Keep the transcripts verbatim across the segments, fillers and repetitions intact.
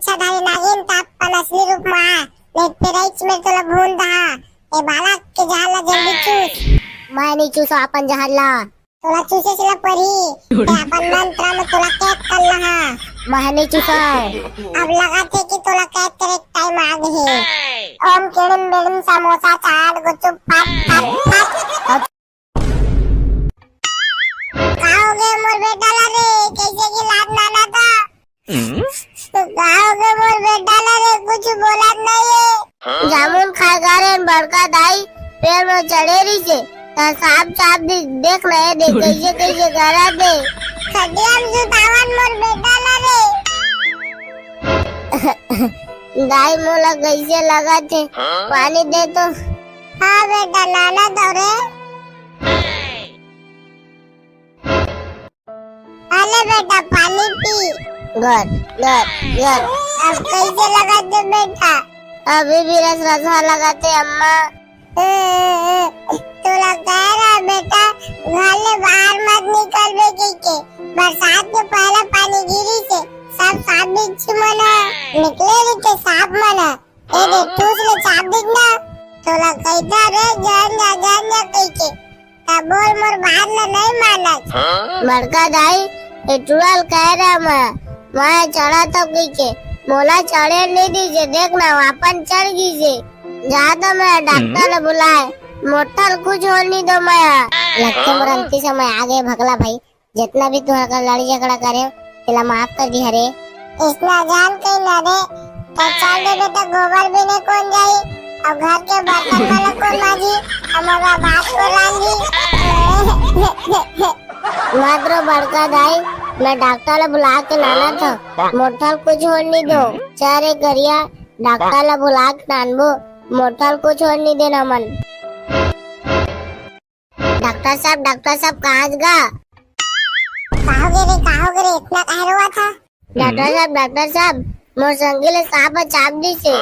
इच्छाधारी नागिन त अपन असली रूप म आ, नहीं त फेर अइच में तोला भून दहा। ए बालक के जहर ला जल्दी चूस। मैं नहीं चूसो अपन जहर ला। तोला चूसे ला परी, ते अपन मंत्र में तोला कैद कर लहा। मैं नहीं चूसो। अब लगा थे कि तोला कैद करे के टाइम आ गए हे। ओम किड़िम बिड़िम समोसा चाट गुपचुप फट फट फट। का हो गए मोर बेटा ला रे, कैसे की लात नाना था? का हो गए मोर बेटा ला रे, कुछ बोलत नहीं है। जामुन खाए गा रे बड़का दाई, पेड़ में चढ़े रही से, त सांप चाप दे-, देख ना ये देख, कैसे कैसे करा दे। खटिया में सुतावन मोर बेटा ला रे। दाई मोला कैसे लगा थे, पानी दे तो। हाँ बेटा, नाना दो रे। अले बेटा, पानी पी। गुड, गुड, गुड। अब कैसे लगा थे बेटा? अभी भी रस रसा लगा थे अम्मा। तोला कह रहा बेटा, घर ले बाहर मत निकल बे कह के। बरसात के पहला पानी गिरी से सब सांप बिच्छू मन निकले रही थे, सांप मन। ए दे, ठूस ले चाप दिख ना। तोला कहता रे, जान जा, जान जा कह के। तब बोल मोर बात ला नहीं मानत। बड़का दाई, ए टुड़ल कह रहा मैं, मैं चढ़ा तो कह के, मोला चढ़े नहीं दीजिए, देख ना, वो अपन चढ़ गई से। जा तो मैं डॉक्टर ले बुलाए, मोठल कुछ हो नहीं दो मैं। लगते मोर अंतिम समय आ गए भगला भाई। जितना भी तुहर कर लड़ी झगड़ा करे, तेला माफ कर दी हरे। इसना जान कहीं ना रे, तो चल देबे तो गोबर भी नहीं कौन जाई, और घर के बर्तन वाला कौन माजी, और मोर बात को रांधी। मात्र बड़का दाई, मैं डॉक्टर ला बुला के लाना था, मोठल कुछ होन नहीं दो। चारे करिया, डॉक्टर ला बुला के लानबो, मोठल कुछ होन नहीं देना मन। डॉक्टर साहब, डॉक्टर साहब, कहाँ गा? का हो गे रे, का हो गे रे, इतना काहे रोवा था? डॉक्टर साहब, डॉक्टर साहब, मोर संगी ले सांप ह चाप दिस हे।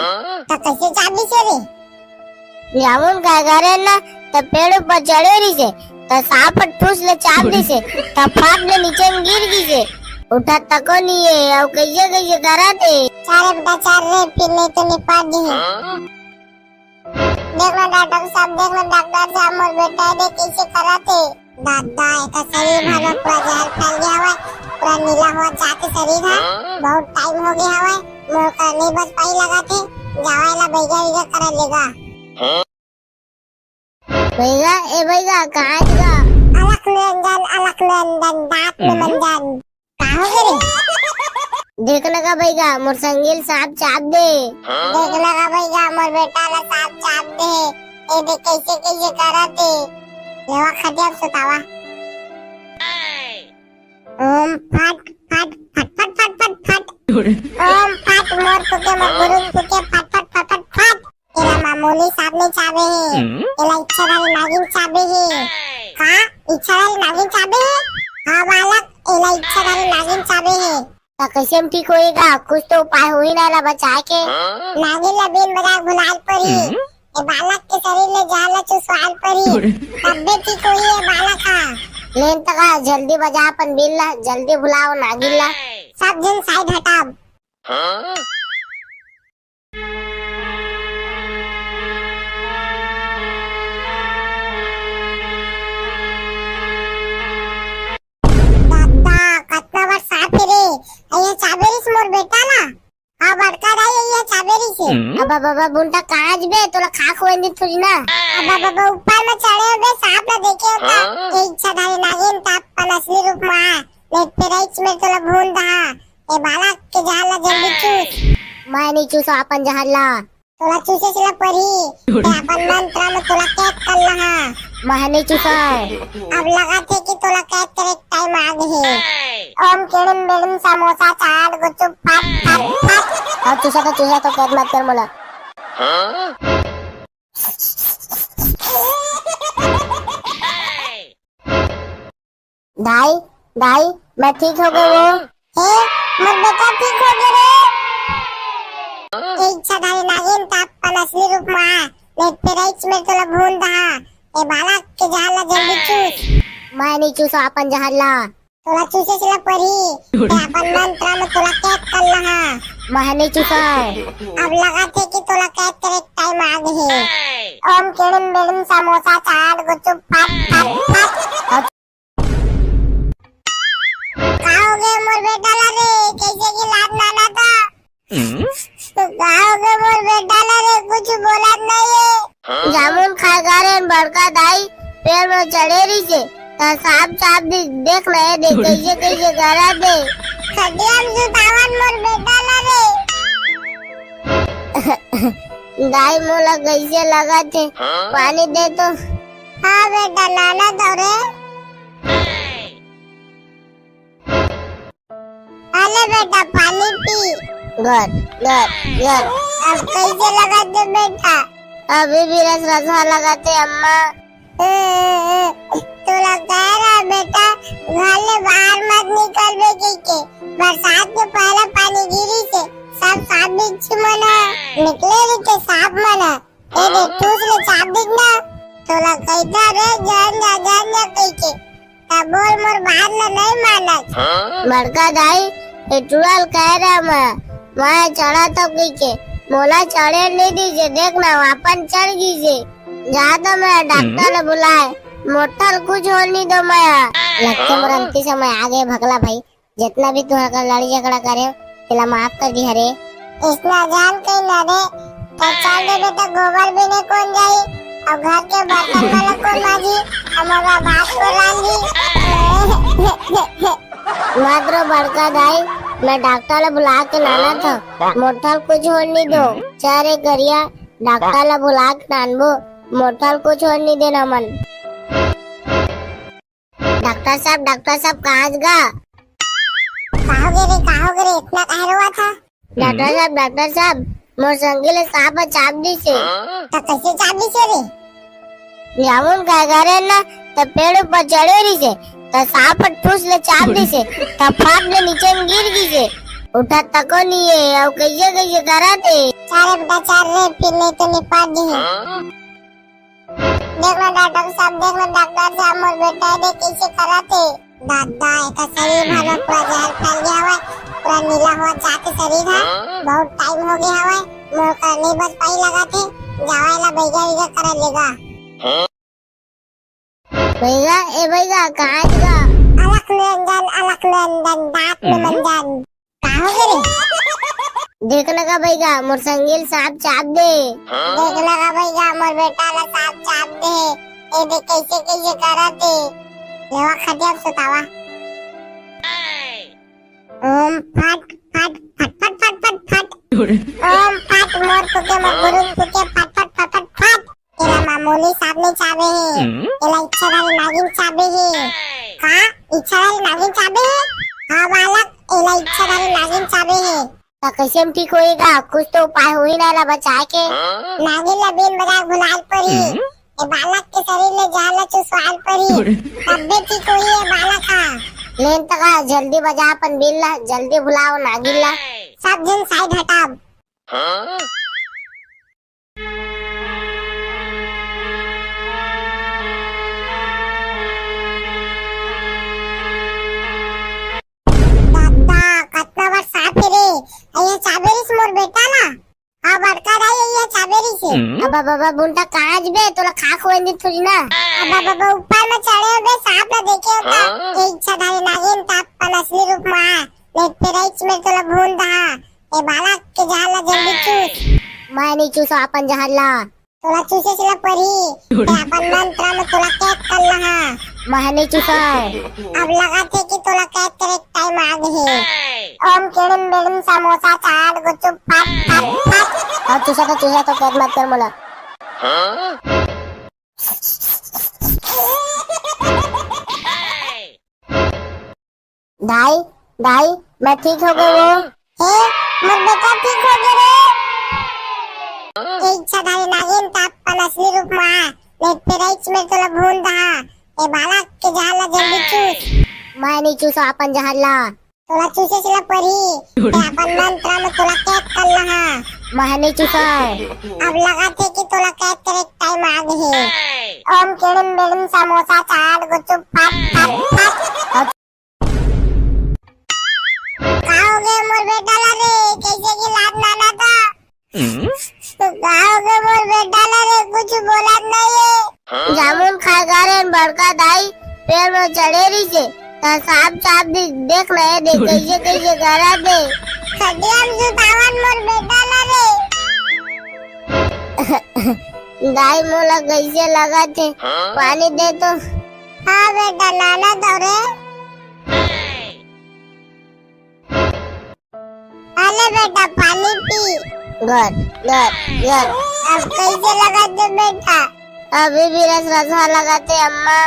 त कैसे चाप दिस हे रे? जामुन खाए गा रे ना, त पेड़ ऊपर चढ़े रहिस हे, त सांप ह ठूस ले चाप दिस हे, त फाट ले नीचे में गिर गिस हे। उठत तको नहीं हे, अउ कैसे कैसे करत हे। चारे बेटा चार रे, फिर नहीं तो निपट दी है। देख ना डॉक्टर साहब, देख ना डॉक्टर साहब, मोर बेटा ए दे कैसे करत हे। दादा, एकर शरीर भर में पूरा जहर फैल गया हवय, पूरा नीला हो जात हे शरीर ह। बहुत टाइम हो गया हवय, मोर कर नहीं बच पाई लगत हे। जावा एला बैगा वैगा करा लेगा। बैगा, ए बैगा, कहाँ गा? अलख निरंजन, अलख निरंजन, दांत में मंजन। का हो गे रे? देख ना गा बैगा, मोर संगी ल सांप चाप दे। देख ना गा बैगा, मोर बेटा ला सांप चाप दे। ए दे कैसे कैसे करत हे। लेवा खटिया म सुतावा। ओम फट फट फट फट फट फट फट। ओम फट मोर फुके मोर गुरु फुके फट फट फट फट फट। एला मामूली सांप नहीं चाबे हे, एला इच्छाधारी नागिन चाबे हे। का? इच्छाधारी नागिन चाबे हे? हाँ बालक, एला इच्छाधारी नागिन चाबे हे। त कैसे में ठीक होएगा? कुछ तो उपाय होही ना एला बचाए के। नागिन ला बीन बजाए भुलाल परी। ए बालक के शरीर ले जहर ला चुसवाल परी। तब्बे ठीक होही ए बालक हा। लेन तका जल्दी बजा अपन बीन ला, जल्दी भुलाओ नागिन ला। सब झन side हटाब। दादा, कतना बड़ सांप हे रे। अइया चाबे रिस मोर बेटा ला। हाँ, बड़का दाई, अइया चाबे रिस हे। अबा बाबा, बुंटा कहाँ जबे? तोला खा खोए दी थोड़ी ना। अबा बाबा, ऊपर में चढ़े हो बे, सांप ला देखे हो का? हाँ? ए इच्छाधारी नागिन, त अपन असली रूप में आ। नहीं त फेर अइच में तोला भून दहा। ए बालक के जहर ला जल्दी चूस। मैं नहीं चूसो अपन जहर ला। तोला चूसे से ला परी, ते अपन मंत्र में तोला कैद कर लहा। मैं नहीं चूसा। अब लगा थे कि तोला कैद करे के टाइम आ गए हे। ओम किड़िम बिड़िम समोसा चाट गुपचुप फट फट फट। अब चूसा तो चूसा तो कैद मत कर मोला। दाई, दाई, मैं ठीक हो गए वो। हे, मोर बेटा ठीक हो गए रे। ए इच्छाधारी नागिन, त अपन असली रूप में आ, नहीं त फेर अइच में तोला भून दहा। ए बालक के जहर ला जल्दी चूस। मैं नहीं चूसो अपन जहर ला। तोला चूसे से ला परी, ते अपन मंत्र में तोला कैद कर लहा। मैं नइ चूसंव। अब लगथे कि तोला कैद करे के टाइम आ गे हे। ओम किड़िम बिड़िम समोसा चाट गुपचुप फट फट फट। का हो गे मोर बेटा ला रे, कइसे कि लात नानत हे? तो का हो गे मोर बेटा ला रे, कुछ बोलत नइ हे। जामुन खाए गा रेहेन बड़का दाई, पेड़ में चढ़े रहिसे, त सांप चाब दे, देख ना ये देख कइसे कइसे करत हे। खटिया में सुतावन मोर बेटा ला रे। दाई मोला कइसे लगत हे, पानी दे तो। हाँ बेटा, लानत हंव रे। आ ले बेटा, पानी पी। गट, गट, गट। अब कइसे लगत हे बेटा? अभी भी रस रसवा लगत हे अम्मा। तोला कहे रहेंव बेटा, घर ले बाहर मत निकलबे कहिके। बरसात के पहला पानी गिरिसे, सब सांप बिच्छू मन ह निकले रहिथे, सांप मन ह। ए दे, ठूस ले चाब देस ना। तोला कहिथंव रे, झन जा, झन जा कहिके। तब बोल मोर बात ला नइ मानस। बड़का दाई, ए टुरा ल कहे रहेंव मैं, मैं चढ़त हंव कहिके। मोला चढ़े नइ दिसे, देख ना, वो अपन चढ़ गिसे। जा तो मैं डॉक्टर ला बुलाए, मोर ला कुछ होय नइ दो मैं। लगथे मोर अंतिम समय आ गे भकला भाई। जेतना भी तुंहर कर लड़ई झगड़ा करे हंव, तेला माफ कर दिहा रे। अइसना झन कह ना रे, त चल दे बेटा, गोबर बीने कोन जाही, अउ घर के बर्तन मन कोन मांजही, अउ मोर बर भात कोन रांधही। मत रो बड़का दाई, मैं डॉक्टर ला बुला के लानत हंव, मोर ला कुछ होय नइ दो। चल रे गरिया, डॉक्टर ला बुला के लानबो, मोर ला कुछ होय नइ देन हमन। डॉक्टर साहब, डॉक्टर साहब, कहाँ गा? का हो गे रे, का हो गे रे, अतना काहे रोवत हस? डॉक्टर साहब, डॉक्टर साहब, मोर संगी ला सांप ह चाब दिसे। त कइसे चाब दिसे रे? जामुन खाए गा रेहेन ना, त पेड़ ऊपर चढ़े रहिसे, त सांप ह ठूस ले चाब दिसे, त फट ले नीचे में गिर गिसे। उठत तको नइ हे, अउ कइसे कइसे करत हे। चल रे बेटा, चल रे, फिर नइ तो निपट दिही। देख ना डॉक्टर साहब, देख ना डॉक्टर साहब, मोर बेटा ए देख कइसे करत हे। दादा, एकर शरीर भर में पूरा जहर फैल गे हवय, पूरा नीला होवत जात हे शरीर ह। बहुत टाइम हो गे हवय, मोर कर नइ बच पाही लगत हे। जावा एला बइगा वइगा करा लेगा। बइगा, ए बइगा, कहाँ गा? अलख निरंजन, अलख निरंजन, दांत निरंजन। का हो गे रे? देख ना गा बइगा, मोर संगी ला सांप चाब दे। देख ना गा बइगा, मोर बेटा ला सांप चाब दे। ए देख कइसे कइसे करत हे। लेवा खटिया में सुतावा। ओम फट फट फट फट फट फट फट। ओम फट मोर फूके मोर गुरु फूके फट फट फट फट फट। एला मामूली सांप नइ चाबे हे, एला इच्छाधारी नागिन चाबे हे। का? इच्छाधारी नागिन चाबे हे? हाँ बालक, एला इच्छाधारी नागिन चाबे हे। त कइसे में ठीक होही गा? कुछ तो उपाय होही ना एला बचाए के। नागिन ला बीन बजाए के भुलाए ल परही। ए बालक के शरीर ले जहर ला चुसवाए ल परही। तब्बे ठीक होही ए बालक ह। लेन त गा, जल्दी बजा अपन बीन ला, जल्दी भुलाओ नागिन ला। सब झन side हटाव। दादा, कतना बड़ सांप हे रे। अइया चाबे रिस मोर बेटा ला। हाँ, बड़का दाई, अइया चाबे रिस हे। अबा, बबा, बुंटा कहाँ जबे? तोला खा खोए दी थोड़ी ना। अबा, बबा, ऊपर में चढ़े होबे, सांप ला देखे होता। हाँ? ए इच्छाधारी नागिन, त अपन असली रूप में आ। नहीं, पेराइच में तोला भून दहा। ए बालक के जहर ला जल्दी चूस। मैं नइ चूसंव अपन जहर ला। तोला चूसे ला परही, ते अपन मंत्र में तोला कैद कर लहा। मैं नइ चूसंव। अब लगथे कि तोला कैद करे के टाइम आ गे हे। ओम किड़िम बिड़िम समोसा चाट गुपचुप फट फट फट। अउ चूसा तो चूसा तो कैद मत कर मोला। दाई, दाई, मैं ठीक हो गे वो। हे, मोर बेटा ठीक हो गे रे। ए इच्छाधारी नागिन, त अपन असली रूप में आ, नहीं पेराइच में तोला भून दहा। ए बालक के जहर ला जल्दी चूस। मैं नइ चूसंव अपन जहर ला। तोला चूसे ला परही, ते अपन मंत्र में तोला कैद कर लहा। मैं नइ चूसंव। अब लगथे कि तोला कैद करे के टाइम आ गे हे। ओम किड़िम बिड़िम समोसा चाट गुपचुप फट फट फट। का हो गे मोर बेटा ला रे, कइसे के लात नाना था। का होगे मोर बेटा ला रे, कुछ बोलत नहीं है। जामुन खाए गा रे बड़का दाई, पेड़ में चढ़े रहिसे, त सांप चाब दे, देख ना ये देख कइसे कइसे करत हे। खटिया में सुतावन मोर बेटा ला रे। दाई मोला कइसे लगत हे, पानी दे तो। हाँ बेटा, लाना तो रे। अले बेटा, पानी पी। गट, गट, गट। अब कइसे लगत हे बेटा? अभी भी रस रसा लगत हे अम्मा।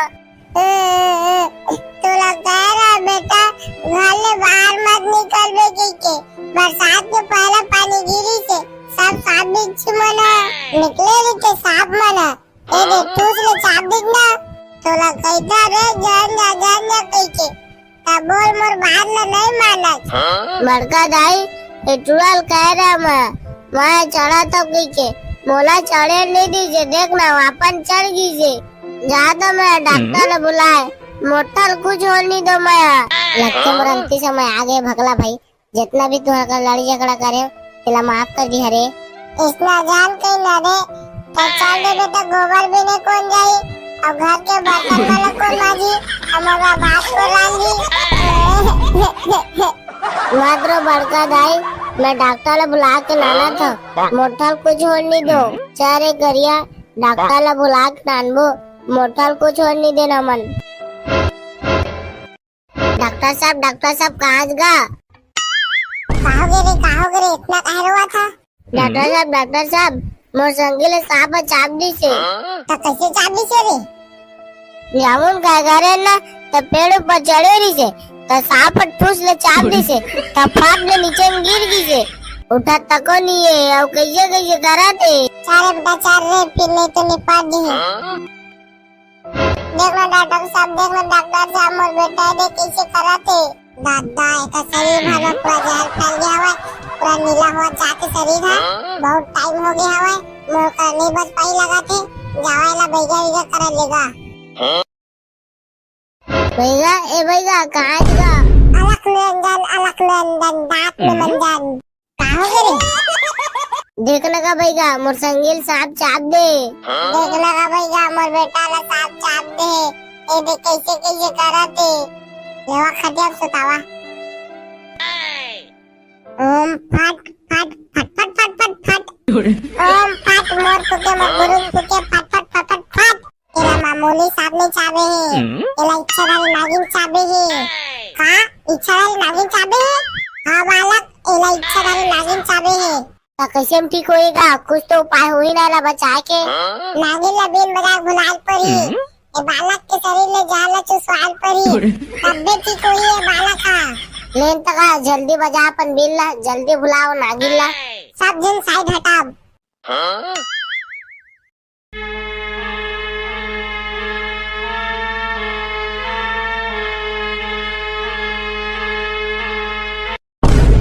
ए, ए, ए, तोला कहे रहा बेटा, घर ले बाहर मत निकलबे कहिके। बरसात के पहला पानी गिरिसे, सब सांप बिच्छू मन निकले रहिथे, सांप मन। ए दे, ठूस ले चाप दिस ना। तोला कहिथे रे, झन जा, झन जा कहिके। त बोल मोर बात ल नहीं मानस। बड़का दाई, ए टुरा ल कहे रहा मैं, मैं चढ़ा तो कहिके, मोला चढ़े नहीं दीसे, देख ना, वो अपन चढ़ गइसे। जा तो मैं डॉक्टर ल बुलाए, मोर ठन कुछ होन नहीं दो मैं। लगथे मोर अंतिम समय आगे भगला भाई। जितना भी तुंहर कर लड़ाई झगड़ा करे हो, तेला माफ कर दिहा रे। अइसना जान कहीं ना रे, त चल दे बेटा, गोबर बीने कोन जाही, अउ घर के बर्तन वाला कोन मांजी, अउ मोर भात कोन रांधी। मत रो बड़का दाई, मैं डॉक्टर ला बुला के लानत हंव, मोर ठन कुछ होन नहीं दो। चल रे करिया, डॉक्टर ला बुला के लानबो, मोर ठन कुछ होन नहीं देना मन। डॉक्टर साहब, डॉक्टर साहब, कहाँ गा? का होगे रे, का होगे रे, इतना काहे रोवत हा? डॉक्टर साहब, डॉक्टर साहब, मोर संगी ल सांप ह चाब दिसे। त कइसे चाब दिसे रे? जामुन खाए गा रेहेन ना, त पेड़ ऊपर चढ़े रहिसे, त सांप ह ठूस ले चाब दिसे, त फाट ले नीचे में गिर गइसे। उठा तको नहीं है, अउ कइसे कइसे करत हे। चल रे बेटा, चल रे, फिर नहीं तो निपट दिही। देख ना डॉक्टर साहब, देख ना डॉक्टर साहब, मोर बेटा ए देख कइसे करत हे। दादा, एकर शरीर भर में पूरा जहर फैल गया हवय, पूरा नीला होवत जात हे शरीर ह। बहुत टाइम हो गया हवय, मोर कर नहीं बच पाही लगत हे। जावा एला बइगा वइगा करा लेगा। बइगा, ए बइगा, कहाँ गा? अलख निरंजन, अलख निरंजन, दांत में मंजन। का होगे रे? देख ना गा बइगा, मोर संगी ल सांप चाब दे। देख ना गा बइगा, मोर बेटा ला सांप चाब दे। ए देख कइसे कइसे करत हे। लेवा खटिया म सुतावा। ओम फट फट फट फट फट फट फट। ओम फट मोर फूके मोर गुरु फूके फट फट फट फट फट। एला मामूली सांप नहीं चाबे हे, एला इच्छाधारी नागिन चाबे हे। का? इच्छाधारी नागिन चाबे हे? हाँ बालक, एला इच्छाधारी नागिन चाबे हे। त कइसे म ठीक होही गा? कुछ तो उपाय होही ना एला बचाए के। नागिन ला बीन बजाए भुलाए ल परही। ए बालक के शरीर ले जहर ला चुसवाए ल परही। तब्बे ठीक होही ए बालक हा। लेन त गा, जल्दी बजा अपन बीन ला, जल्दी भुलाओ नागिन ला। सब झन साइड हटाब।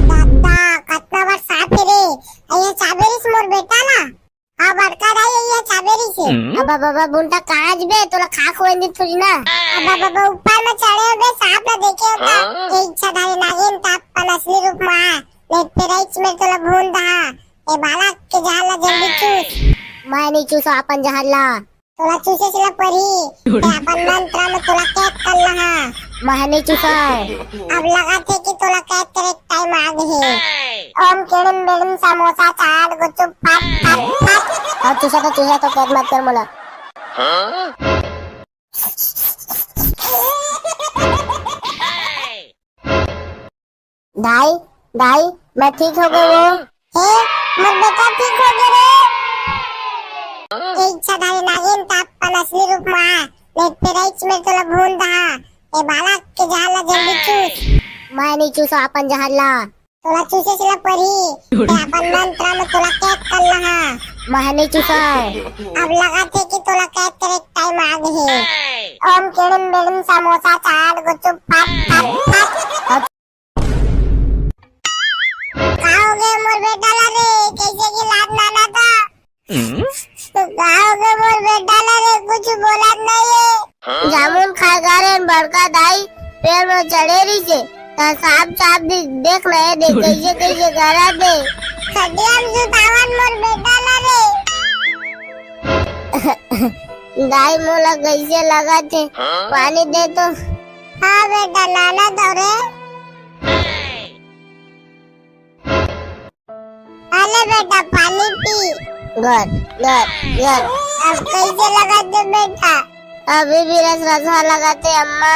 दादा, कतना बड़ सांप हे रे। अइया चाबे रिस मोर बेटा ला। हाँ, बड़का दाई, अइया चाबे रिस हे। अबा बाबा, बुंटा कांच बे, तोला खा खोए दी थोड़ी ना। अबा बाबा, ऊपर में चढ़े हो बे, सांप ला देखे हो का? ए इच्छाधारी नागिन, त अपन असली रूप में आ। नहीं, पेराइच में तोला भून दहा। ए बालक के जहर ला जल्दी चूस। मैं नहीं चूसो अपन जहर ला। तोला चूसे से ला परही। ते अपन मंत्र में तोला कैद कर लहा। मैं नहीं चूसो। अब लगत हे कि तोला कैद करे के टाइम आ गे हे। ओम किड़िम बिड़िम समोसा चाट गुपचुप फट फट फट। अब चूसा तो चूसा तो कैद मत कर मोला। दाई, दाई, मैं ठीक हो गे वो। हे, मोर बेटा ठीक हो गे रे। ए इच्छाधारी नागिन, त अपन असली रूप में आ, नहीं पेराइच में तोला भून दहा। ए बालक के जहर ला जल्दी चूस। मैं नहीं चूसो अपन जहर ला। तोला चूसे से ला परही, ते अपन मंत्र में तोला कैद कर लहा। मैं नहीं चूसो। अब लगत हे कि तोला कैद करे के टाइम आ गे हे। ओम किड़िम बिड़िम समोसा चाट गुपचुप फट फट फट। का हो गे मोर बेटा ला रे? कइसे के लात नाना था? का हो गे मोर बेटा ला रे? कुछ बोलत नहीं हे। जामुन खाए गा रेहेन बड़का दाई, पेड़ में चढ़े रहिसे, त त सांप चाब दे, देख ना ये देख कइसे कइसे करत हे। खटिया म सुतावन मोर बेटा ला रे। दाई मोला कइसे लगत हे, पानी दे तो। हाँ बेटा, लानत हँव रे। अले बेटा, पानी पी। गट, गट, गट। अब कइसे लगत हे बेटा? अभी भी रस रसा लगत हे अम्मा।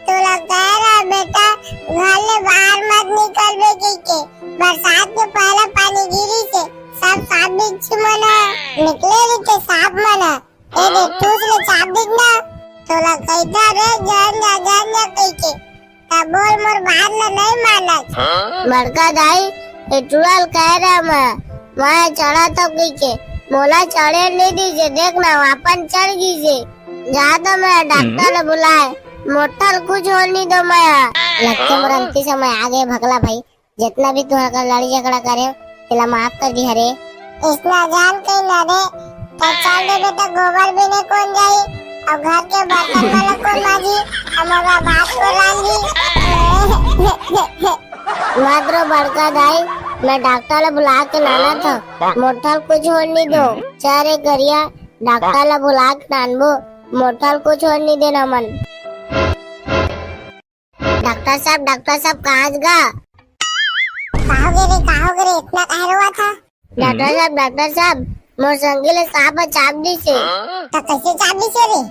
तोला कहे रहा बेटा, घर ले बाहर मत निकलबे कहिके। बरसात के पहला पानी गिरिस हे, सब सांप बिच्छू मन ह निकले रहिथे, सांप मन ह। ए दे, ठूस ले चाब दिस ना। तोला कहिथँव रे, झन जा, झन जा कहिके। त बोल, मोर बात ल नइ मानस। बड़का दाई, ए टुरा ल कहे रहा मैं, मैं चढ़त हँव कहिके, मोला चढ़े नइ दिस हे, देख ना, वो अपन चढ़ गिस हे। जा तो मैं डॉक्टर ल बुलाए, मोठा ल कुछ होन नइ दँव मैं। लगथे मोर अंतिम समय आ गे भगला भाई। जेतना भी तुँहर कर लड़ई झगड़ा करे हँव, तेला माफ कर दिहा रे। अइसना जान कहीं ना रे, त चल देबे त गोबर भी नइ कोन जाही, अउ घर के बर्तन मन ल कोन मांजही, अउ मोर भात कोन रांधही। मत रो बड़का दाई, मैं डॉक्टर ल बुला के लानत हँव, मोठा ल कुछ होन नइ दँव। चल रे करिया, डॉक्टर ल बुला के लानबो, मोठा ल कुछ होन नइ देन हमन। डॉक्टर साहब, डॉक्टर साहब, कहाँ गा? का हो गे रे, का हो गे रे, अतना काहे रोवत हस? डॉक्टर साहब, डॉक्टर साहब, मोर संगी ल सांप ह चाब दिस हे। त कइसे चाब दिस हे रे?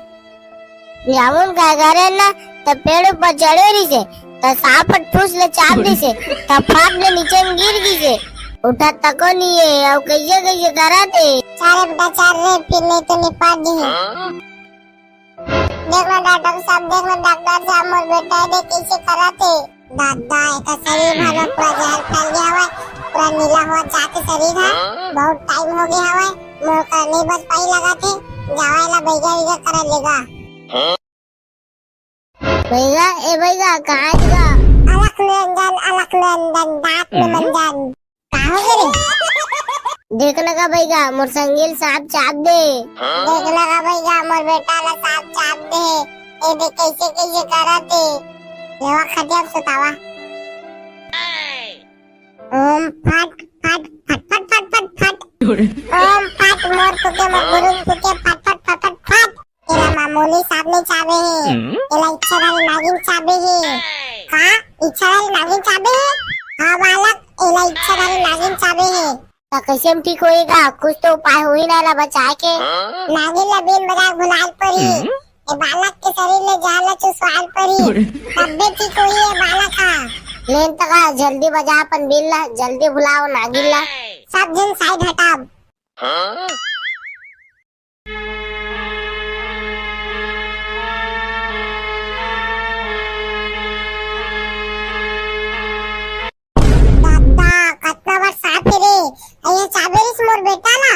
जामुन खाए गे रेहेन ना, त पेड़ ऊपर चढ़े रहिस हे, त सांप ह ठूस ले चाब दिस हे, त फाट ले नीचे म गिर गिस हे। उठत तको नइ हे, अउ कइसे कइसे करत हे। चल रे बेटा, चल रे, फिर नइ तो निपट दिही। देख ना डॉक्टर साहब, देख ना डॉक्टर साहब, मोर बेटा ए दे कइसे करत हे। दादा, एकर शरीर भर म पूरा जहर फैल गे हवय, पूरा नीला होवत जात हे शरीर ह। बहुत टाइम हो गे हवय, मोर कर नइ बच पाही लगत हे। जावा एला बइगा वइगा करा लेगा। बइगा, ए बइगा, कहाँ गा? अलख निरंजन, अलख निरंजन, दांत में मंजन। का हो गे रे? देख ना गा बइगा, मोर संगी ल सांप चाब दे। देख ना गा बइगा, मोर बेटा ल सांप चाब दे। ए दे कइसे कइसे करत हे। लेवा खटिया म सुतावा। ओम फट फट फट फट फट फट फट। ओम फट मोर फूके मोर गुरु फूके फट फट फट फट फट। एला मामूली सांप नइ चाबे हे, हम्म? एला इच्छाधारी नागिन चाबे हे। का? इच्छाधारी नागिन चाबे हे? हाँ बालक, एला इच्छाधारी नागिन चाबे हे। त कइसे म ठीक होही गा? कुछ तो उपाय होही ना एला बचाए के। नागिन ला बीन बजाए भुलाए ल परही। हम्म? ए बालक के शरीर ले जहर ला चुसवाए ल परही। तब्बे ठीक होही ए बालक हा। लेन त गा, जल्दी बजा अपन बीन ला, जल्दी भुलाओ नागिन ला। सब झन side हटाव। दादा, कतना बड़ सांप हे रे। अइया चाबे रिस मोर बेटा ला।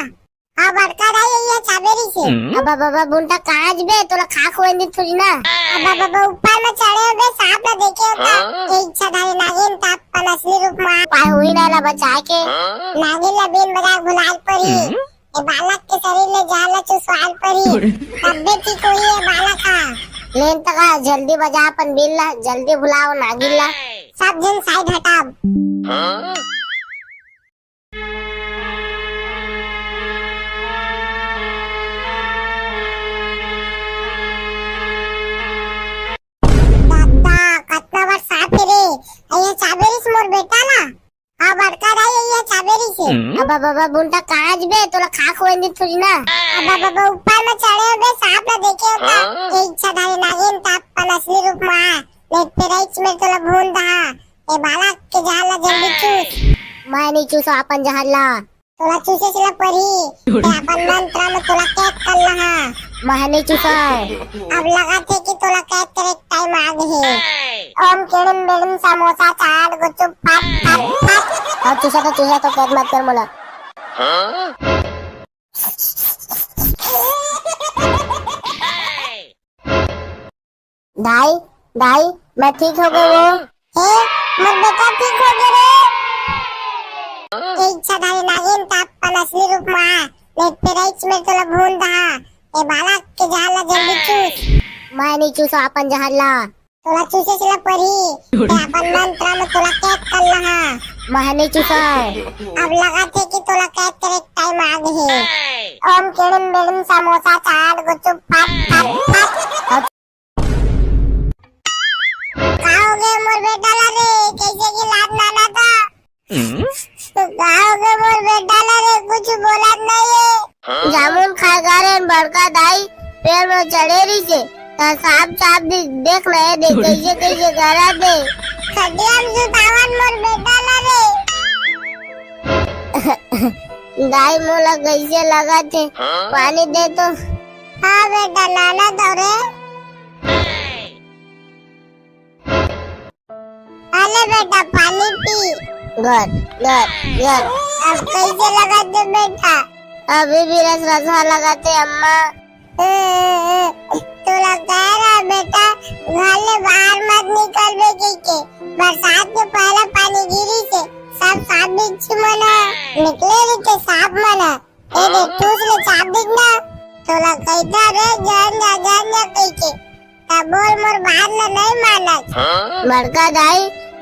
हाँ, बड़का दाई, अइया चाबे रिस हे। अबा, बबा, बुंटा कहाँ जबे? तोला खाक होए नी थोड़ी ना। अबा, बबा, ऊपर में चढ़े होबे, सांप ला देखे होता। हाँ? ए इच्छाधारी नागिन, त अपन असली रूप में आ। पाए हुई ना ला बचाए के। हाँ? नागिन ला बीन बजाए भुलाए ल परी। हम्म। ए बालक के शरीर ले जहर ला चुसवाल परी। अरे। तब्बे ठीक होही ए बालक हा। लेन त गा, जल्दी बजा अपन बीन ला, जल्दी भुलाओ नागिन ला। सब झन side हटाव। दादा, कतना बड़ सांप हे रे। अइया चाबे रिस मोर बेटा ला। हाँ, बड़का दाई, अइया चाबे रिस हे। अबा, बबा, बुंटा कहाँ जबे? तोला खाक होए नी थोड़ी ना। अबा, बबा, ऊपर में चढ़े होबे, सांप ला देखे होता। हाँ? ए इच्छाधारी नागिन, त अपन असली रूप में आ। नहीं त फेर एइच में तोला भून दहा। ए बालक के जहर ला जल्दी चूस। मैं नहीं चूसो अपन जहर ला। तोला चूसे ला परी। ते अपन मंत्र में तोला कैद कर लहा। मैं नहीं चूसो। अब लगथे कि तोला कैद करे के टाइम आ गे हे। ओम किड़िम बिड़िम समोसा चाट गुपचुप फट फट फट। अब चूसा तो चूसा तो कैद मत कर मोला। दाई, दाई, मैं ठीक हो गे वो। हे, मोर बेटा ठीक हो गे रे। ए इच्छाधारी नागिन, त अपन असली रूप में आ, नहीं त फेर एइच में तोला भून दहा। ए बालक के जहर ला जल्दी चूस। मैं नहीं चूसो अपन जहर ला। तोला चूसे से ला परही, ते अपन मंत्र में तोला कैद कर लहा। महने चूसा। अब लगत हे कि तोला कैद करे के टाइम आ गे हे। ओम केड़म बेड़म समोसा चाट गुपचुप फट फट फट। का हो गे मोर बेटा ला रे, कैसे की लात नाना था? तो का हो गे मोर बेटा ला रे, कुछ बोलत नहीं है। जामुन खाए गा रे बड़का दाई, पेड़ में चढ़े रहिसे, त सांप चाब दी, देख ना ये देख कैसे कैसे करत हे। खटिया में सुतावन मोर बेटा ला रे। दाई मोला कैसे लगत हे, पानी दे तो। हाँ बेटा, लाना तो रे। अले बेटा, पानी पी। गुड, गुड, गुड। अब कैसे लगत हे बेटा? अभी भी रस रसा लगत हे अम्मा। ए, ए, ए, तोला कह रहा बेटा, घर ले बाहर मत निकलबे कहिके। बरसात के पहला पानी गिरी से सब सांप बिच्छू मन ह निकले रहिथे, सांप मन ह। ए दे, ठूस ले चाब दिस ना। तोला कहिथा रे, जान जा, जान जा कहिके। त बोल मोर बात ल नहीं मानत। बड़का दाई,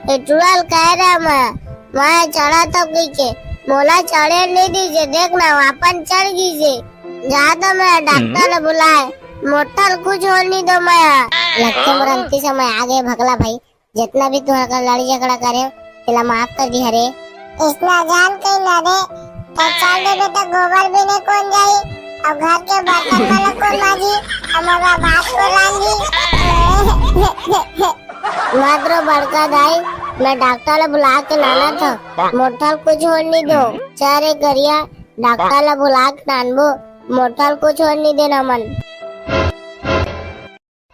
ए टुरा ल कह रहा मैं, मैं चढ़ा तो कहिके, मोला चढ़े नहीं दीसे, देख ना, वापन चढ़ गईसे। जा तो मैं डॉक्टर ल बुलाए, मोठल कुछ हो नहीं दो मैं। लगथे मोर अंतिम समय आ गे भगला भाई। जितना भी तुंहर कर लड़ी झगड़ा करे हो, तेला माफ कर दिहा रे। इसना जान कहीं ना रे, तो चल दे बेटा, गोबर भी नहीं कौन जाई, और घर के बर्तन वाला कौन माजी, और मोर बात को रांधी। मत रो बड़का दाई, मैं डॉक्टर ला बुला के लाना था, मोठल कुछ होन नहीं दो। चारे करिया, डॉक्टर ला बुला के लानबो, मोठल कुछ होन नहीं देना मन।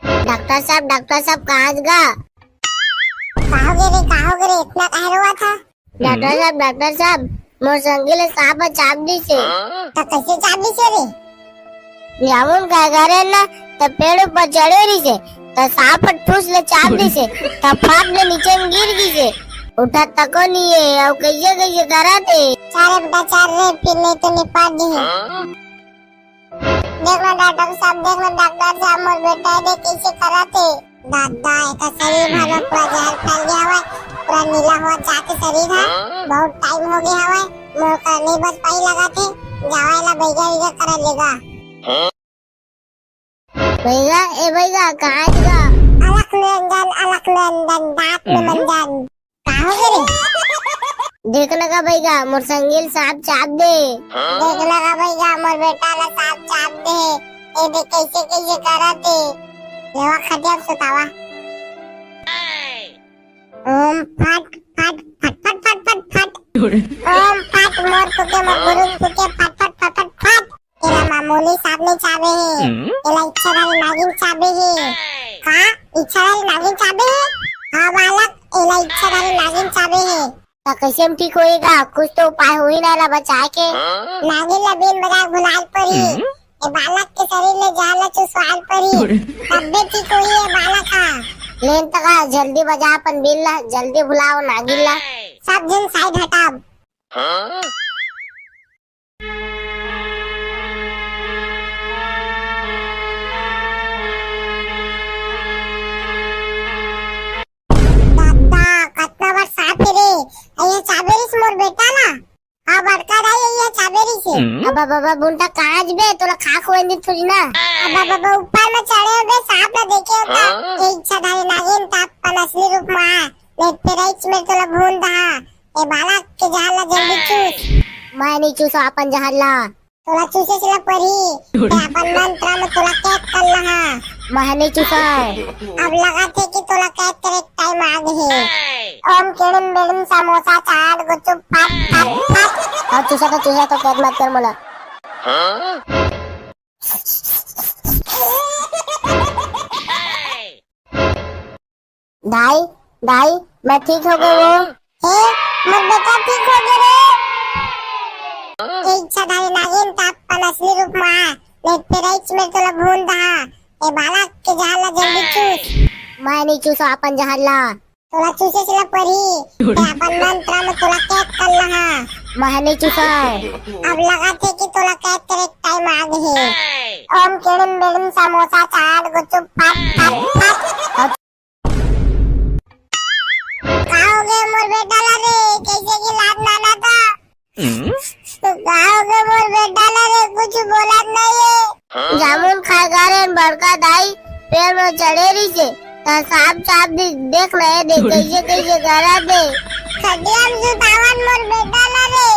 डॉक्टर साहब, डॉक्टर साहब, कहाँ गा? का हो गे रे, का हो गे रे, इतना काहे रोवत हा? डॉक्टर साहब, डॉक्टर साहब, मोर संगी ले सांप ह चाब दिसे। त कैसे चाब दिसे रे? जामुन खाए गा रे ना, त पेड़ ऊपर चढ़े रहिसे, त सांप ह ठूस ले चाब दिसे, त फाट ले नीचे में गिर गिसे। उठा तको नहीं है, अब कैसे कैसे करत हे? चारे बेटा चार रे, फिर नहीं तो निपट दी। देख ना डॉक्टर साहब, देख ना डॉक्टर साहब, मोर बेटा ए देख कैसे करत हे। दादा, एकर शरीर भर में पूरा जहर फैल गया हवय, पूरा नीला होवत जात हे शरीर ह। बहुत टाइम हो गया हवय, मोर कर नहीं बच पाई लगत हे। जावा एला बैगा वैगा करा लेगा। बैगा, ए बैगा, कहाँ गा? अलख निरंजन, अलख निरंजन, दांत में मंजन। का हो गे रे? देख ना गा बैगा, मोर संगी ल सांप चाब दे। देख ना गा बैगा, मोर बेटा ला सांप चाब दे। ए देख कैसे कैसे करत हे। लेवा खटिया पे सुतावा। ओम फट फट फट फट फट फट फट। ओम फट मोर फुके मोर गुरु फुके फट फट फट फट फट। तेरा मामूली सांप नहीं चाबे हे। हम्म? एला इच्छाधारी नागिन चाबे हे। का? इच्छाधारी नागिन चाबे हे? हाँ बालक, एला इच्छाधारी नागिन चाबे हे। त कैसे में ठीक होही गा? कुछ तो उपाय होही ना एला बचाए के। नागिन ला बीन बजा के भुलाल परी। हम्म? ए बालक के शरीर ले जहर ला चुसवाल परी। तब्बे ठीक होही ए बालक हा। लेन तका जल्दी बजा अपन बीन ला, जल्दी भुलाओ नागिन ला। सब झन साइड हटाब। दादा, कतना बड़ सांप हे रे। अइया चाबे रिस मोर बेटा ला। हाँ, बड़का दाई, अइया चाबे रिस हे। अब बाबा, बुंटा कांच बे, तोला खा खोए दी थोड़ी ना। अब बाबा, ऊपर में चढ़े हो बे, सांप ला देखे हो का? हाँ? ए इच्छाधारी नागिन, त अपन असली रूप में आ। नहीं, तेरा इच में तोला भून दहा। ए बालक के जहर ला जल्दी चूस। मैं नहीं चूसो अपन जहर ला। तोला चूसे से ला परी, ते अपन मंत्र में तोला कैद कर लहा। महने चूसा। अब लगत हे कि तोला कैद करे के टाइम आ गे हे। ओम किड़िम बिड़िम समोसा चाट गुपचुप फट फट फट। अब चूसा तो चूसा तो कैद मत कर मोला। दाई, दाई, मैं ठीक हो गए वो। हे, मोर बेटा ठीक हो गए रे। ए इच्छाधारी नागिन, त अपन असली रूप में आ, नहीं तेरा इच में तोला भून दहा। ए बालक के जहर ला जल्दी चूस। मैं नहीं चूसो अपन जहर ला। तोला चूसे से ला परी, ते अपन मंत्र में तोला कैद कर लहा। मैं नहीं चूसो। अब लगत हे कि तोला कैद करे के टाइम आ गे हे। ओम किड़िम बिड़िम समोसा चाट गुपचुप फट फट फट। मोर बेटा ला रे, कइसे के लात नाना था। का होगे मोर बेटा ला रे, कुछ बोलत नहीं है। जामुन खाए गा रे बड़का दाई, पेड़ में चढ़े रहिसे, त सांप चाब दे, देख ना ये देख कइसे कइसे करत हे। खटिया में सुतावन मोर बेटा ला रे।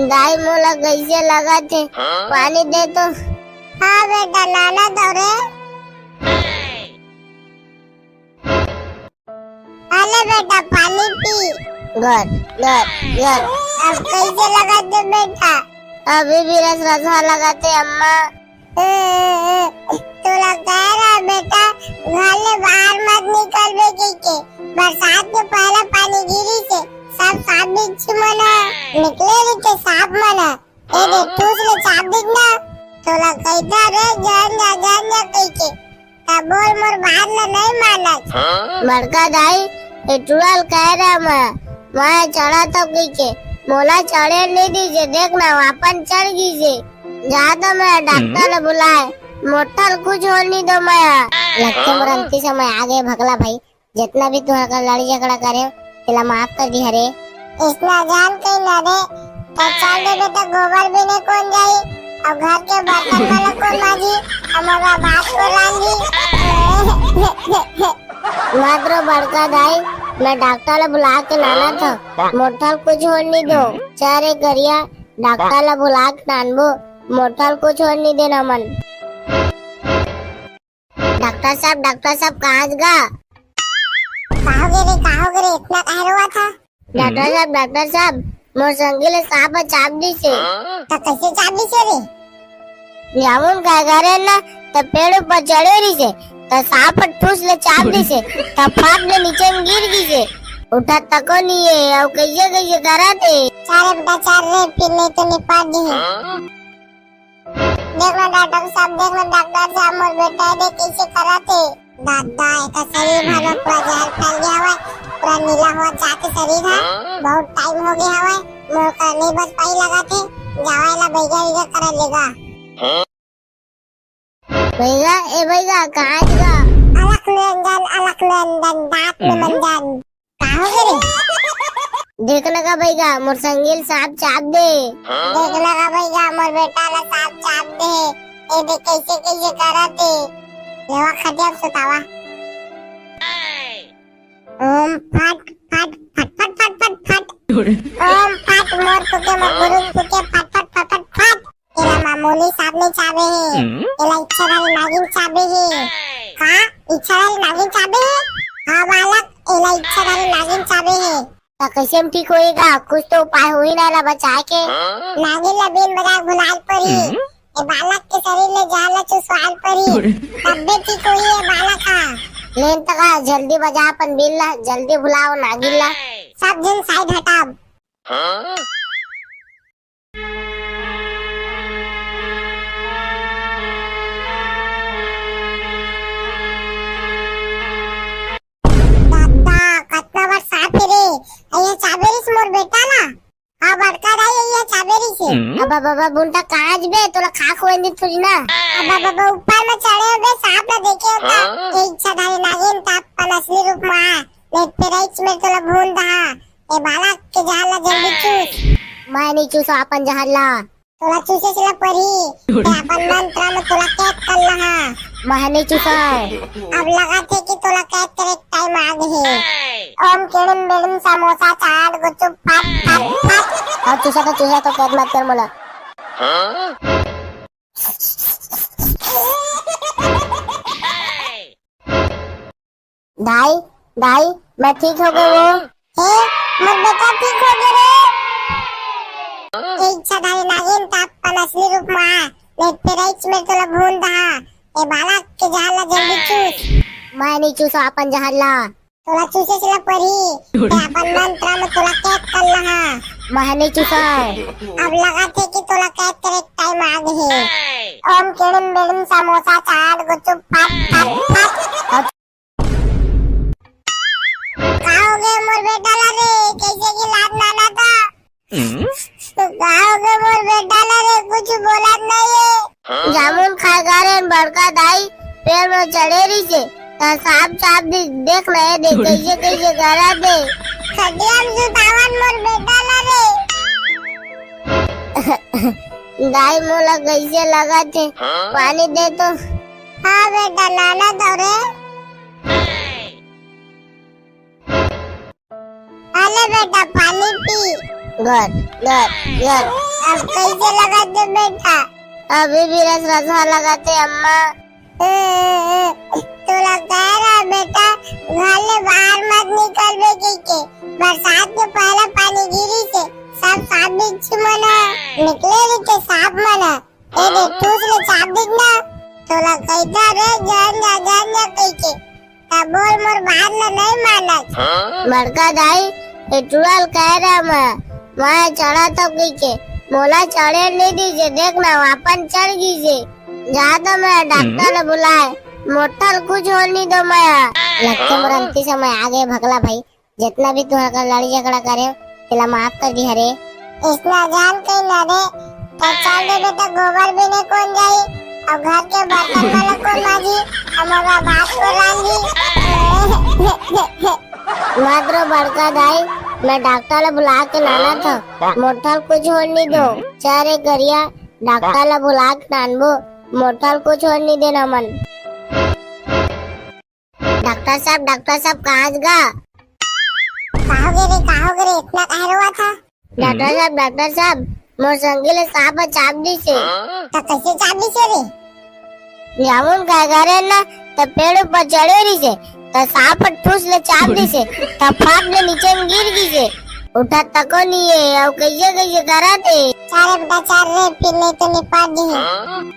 दाई मोला कइसे लगत हे, पानी दे तो। हाँ बेटा, लाना तो रे। अले बेटा, पानी पी। गुड, गुड, गुड। अब कइसे लगत हे बेटा? अभी भी रस रसा लगत हे अम्मा। ए, ए, ए, तोला कहे रहा बेटा, घर ले बाहर मत निकलबे कहिके। बरसात के पहला पानी गिरिसे, सब सांप बिच्छू मन निकले रहिथे, सांप मन। ए दे, ठूस ले चाप दिस ना। तोला कहिथंव रे, झन जा, झन जा कहिके। त बोल मोर बात ल नहीं मानस। बड़का दाई, ए टुरा ल कहे रहा मैं, मैं चढ़त हंव कहिके। मोला चढ़े नहीं दिसे, देख ना, वो अपन चढ़ गिसे। जा तो मैं डॉक्टर ल बुलाए, मोठा ल कुछ होन नहीं दो मैं। लगथे मोर अंतिम समय आगे भगला भाई। जितना भी तुंहर कर लड़ई झगड़ा करे, तेला माफ कर दिहा रे। अइसना जान कहीं ना रे, त चल देबे त गोबर भी नहीं कोन जाई, अउ घर के बर्तन वाला कोन माजी, अउ मोर भात कोन रांधी। मत रो बड़का दाई, मैं डॉक्टर ला बुला के लानत हंव, मोठा ल कुछ होन नहीं दो। चल रे करिया, डॉक्टर ला बुला के लानबो, मोठा ल कुछ होन नहीं देना मन। डॉक्टर साहब, डॉक्टर साहब, कहाँ गा? का होगे रे, का होगे रे, इतना काहे रोवत हस? डॉक्टर साहब, डॉक्टर साहब, मोर संगी ल सांप ह चाब दिसे। त कइसे चाब दिसे रे? जामुन खाए गा रेहेन ना, त पेड़ ऊपर चढ़े रहिसे, त सांप ह ठूस ले चाब दिसे, त फाट ले नीचे में गिर गिसे। उठत तको नहीं हे, अउ कइसे कइसे करत हे। चल रे बेटा, चल रे, फिर नहीं तो निपट दिही। देख ना डॉक्टर साहब, देख ना डॉक्टर साहब, मोर बेटा ए देख कइसे करत हे। दादा, एकर शरीर भर में पूरा जहर फैल गे हवय, पूरा नीला होवत जात हे शरीर ह। बहुत टाइम हो गे हवय, मोर कर नहीं बच पाही लगत हे। जावा एला बइगा वइगा करा लेगा। बइगा, ए बइगा, कहाँ गा? अलख निरंजन, अलख निरंजन, दांत में मंजन। का होगे रे? देख ना गा बइगा, मोर संगी ल सांप चाब दे। देख ना गा बइगा, मोर बेटा ला सांप चाब दे। ए देख कइसे कइसे करत हे। लेवा खटिया म सुतावा। ओम फट फट फट फट फट फट फट। ओम फट मोर फुके मोर गुरु फुके फट फट फट फट फट। एला मामूली सांप नहीं चाबे हे, हम्म? एला इच्छाधारी नागिन चाबे हे। का? इच्छाधारी नागिन चाबे हे? हाँ बालक, एला इच्छाधारी नागिन चाबे हे। त कइसे में ठीक होही गा? कुछ तो उपाय होही ना एला बचाए के। नागिन ला बीन बजाए भुलाए ल परही। हम्म? ए बालक के शरीर ले जहर ला चुसवाए ल परही। तब्बे ठीक होही ए बालक हा। लेन त गा, जल्दी बजा अपन बीन ला, जल्दी भुलाओ नागिन ला। सब झन side हटाव। दादा, कतना बड़ सांप हे रे। अइया चाबे रिस मोर बेटा ला। हाँ, बड़का दाई, अइया चाबे रिस हे। हम्म। अब बाबा बुनता कांच बे, तोला खा खोए नहीं थोड़ी ना। अब बाबा ऊपर में चढ़े हो बे, सांप ला देखे हो का? हाँ? ए इच्छाधारी नागिन, त अपन असली रूप में आ। नहीं, पेराइच में तोला भून दहा। ए बालक के जहर ला जल्दी चूस। मैं नहीं चूसो अपन जहर ला। तोला चूसे ला परही। ते अपन मंत्र में तोला कैद कर लहा। मैं नहीं चूसा। अब लगत हे कि तोला कैद करे के टाइम आ गे हे। ओम किड़िम बिड़िम समोसा चाट गुपचुप फट फट फट। अब चूसा तो चूसा तो कैद मत कर मोला। दाई, दाई, मैं ठीक हो गे वो। हे, मोर बेटा ठीक हो गे रे। ए इच्छाधारी नागिन, त अपन असली रूप में आ, नहीं पेराइच में तोला भून दहा। ए बालक के जहर ला जल्दी चूस। मैं नहीं चूसो अपन जहर ला। तोला चूसे ला परही, ते अपन मंत्र में तोला कैद कर लहा। मैं नहीं चूसा। अब लगत हे कि तोला कैद करे के टाइम आ गे हे। ओम किड़िम बिड़िम समोसा चाट गुपचुप फट फट फट। का हो गे मोर बेटा ला रे? कइसे के लात नाना था? का हो गे मोर बेटा ला रे? कुछ बोलत नहीं हे। जामुन खाए गा रे बड़का दाई, पेड़ में चढ़े रहिसे, त त सांप चाब दिस, देख ना ये दे, कइसे कइसे करत हे। खटिया म सुतावन मोर बेटा ला रे। दाई, मोला कइसे लगत हे, पानी दे तो। हाँ बेटा, लानत हँव रे। अले बेटा, पानी पी। गट, गट, गट। अब कइसे लगत हे बेटा? अभी भी रस रसा लगत हे अम्मा। तोला कहे रहा बेटा, घर ले बाहर मत निकलबे कहिके। बरसात के पहला पानी गिरिस हे, सब सांप बिच्छू मन ह निकले रहिथे, सांप मन ह। ए दे, ठूस ले चाब दिस ना। तोला कहिथँव रे, झन जा, झन जा कहिके। तभो ले मोर बात ल नइ मानस। बड़का दाई, ए टुरा ल कहे रहा मैं, मैं चढ़त हँव कहिके, मोला चढ़े नइ दिस हे, देख ना, वो अपन चढ़ गिस हे। जा तो मैं डॉक्टर ल बुलाए, मोर ठन कुछ होन नइ दों मैं। लगथे मोर अंतिम समय आगे भगला भाई, जेतना भी तुँहर कर लड़ई झगड़ा करे हँव, तेला माफ कर दिहा रे। अइसना झन कही ना रे, त चल दे बेटा, गोबर बीने कोन जाही, अउ घर के बर्तन मन ल कोन मांजही, अउ मोर भात कोन रांधही। मत रो बड़का दाई, मैं डॉक्टर ल बुला के लानत हँव, मोर ठन कुछ होन नइ दों। चल रे करिया, डॉक्टर ल बुला के लानबो, मोर ठन कुछ होन नइ देन हमन। डॉक्टर साहब, डॉक्टर साहब, कहाँ गा? का होगे रे, का होगे रे, अतना काहे रोवत हस? डॉक्टर साहब, डॉक्टर साहब, मोर संगी ल सांप ह चाब दिस हे। त कइसे चाब दिस हे रे? जामुन खाए गे रेहेन ना, त पेड़ ऊपर चढ़े रहिस हे, त सांप ह ठूस ले चाब दिस हे, त फाट ले नीचे म गिर गिस हे। उठत तको नइ हे, अउ कइसे कइसे करत हे। चल रे बेटा, चल रे, फिर नइ तो निपट दिही।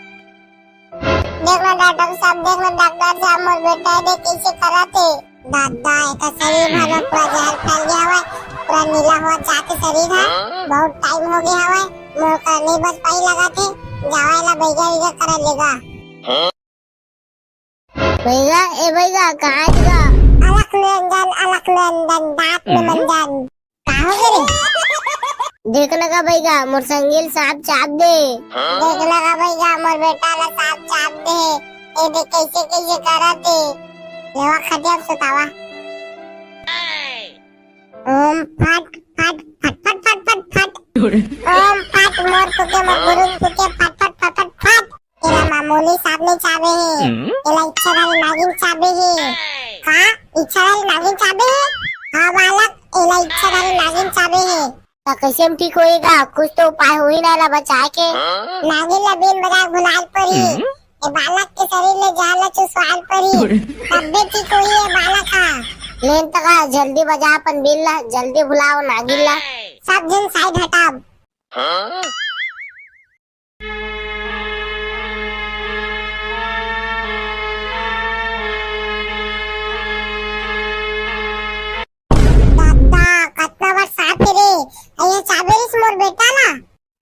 देख ना डॉक्टर साहब, देख ना डॉक्टर साहब, मोर बेटा ए दे कइसे करत हे। दादा, एकर शरीर भर में पूरा जहर फैल गे हवय, पूरा नीला होवत जात हे शरीर ह। बहुत टाइम होगे हवय, मोर कर नइ बच पाही लगत हे। जावा एला बइगा वइगा करा लेगा। बइगा, ए बइगा, कहाँ गा? अलख निरंजन, अलख निरंजन, दांत में मंजन। का होगे रे? देख ना गा बइगा, मोर संगी ल सांप चाब दे। देख ना गा बइगा, मोर बेटा ल सांप चाब दे। ए दे कइसे कइसे करत हे। लेवा खटिया म सुतावा। ओम फट फट फट फट फट फट फट। ओम फट मोर फूके मोर गुरु फूके फट फट फट फट फट। एला मामूली सांप नइ चाबे हे, हम्म? एला इच्छाधारी नागिन चाबे हे। का? इच्छाधारी नागिन चाबे हे? हाँ बालक, एला इच्छाधारी नागिन चाबे हे। त कइसे म ठीक होही गा? कुछ तो उपाय होही ना एला बचाए के। नागिन ला बीन बजाए भुलाए ल परही। हम्म? ए बालक के शरीर ले जहर ला चुसवाए ल परही। तब्बे ठीक होही ए बालक ह। लेन त गा, जल्दी बजा अपन बीन ला, जल्दी भुलाओ नागिन ला। सब झन साइड हटाव। दादा, कतना बड़ सांप हे रे। अइया चाबे रिस मोर बेटा ला।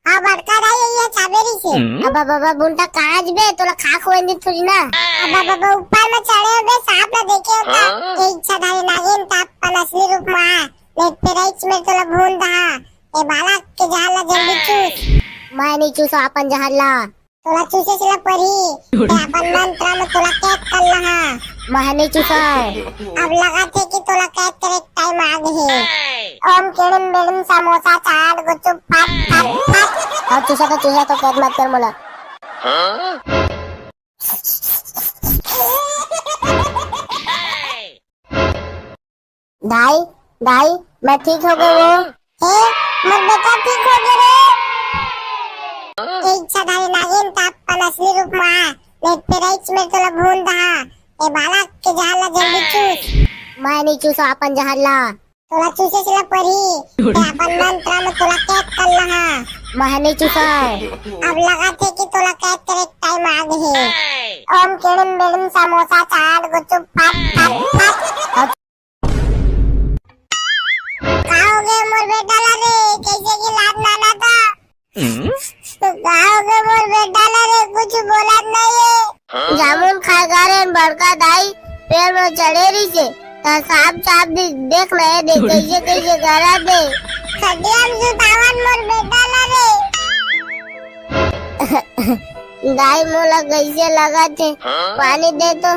हाँ, बड़का दाई, अइया चाबे रिस हे। हम्म। अब, अब, अब, अब उनका काज बे, तोला खा खोए दी थोड़ी ना। अब, अब, अब ऊपर में चढ़े बे, सांप ला देखे हो का? हाँ? ए इच्छाधारी नागिन, त अपन असली रूप में आ। नहीं, तेरा इच में तोला भून दहा। ए बालक के जहर ला जल्दी चूस। मैं नइ चूसों अपन जहर ला। तोला चूसे ला परही। ए अपन मंत्र में तोला कैद कर लहा। मैं नइ चूसों। अब लगत हे कि तोला कैद करे के टाइम आ गे हे। ओम किड़िम बिड़िम समोसा चाट गुपचुप फट फट फट। अब चूसा तो चूसा तो कैद मत कर मोला। दाई, दाई, मैं ठीक हो गे वो। हे, मोर बेटा ठीक हो गे रे। ए इच्छाधारी नागिन, त अपन असली रूप में आ, नहीं तेरा इच में तोला भून दहा। ए बालक के जहर ला जल्दी चूस। मैं नइ चूसों अपन जहर ला। तोला चूसे ला परही। ते अपन मंत्र में तोला कैद कर लहा। मैं नइ चूसों। अब लगत हे कि तोला कैद करे के टाइम आ गे हे। ओम किड़िम बिड़िम समोसा चाट गुपचुप फट फट फट। का हो गे मोर बेटा ला रे? कइसे कि लात नाना था? तो का हो गे मोर बेटा ला रे? कुछ बोलत नइ हे। जामुन खाए गे रेहेन बड़का दाई, पेड़ में चढ़े रिहिसे, त सांप चाब दिस, देख ना ये दे, कइसे कइसे करत हे। खटिया में सुतावन मोर बेटा ला रे। दाई मोला कइसे लगत हे, पानी दे तो।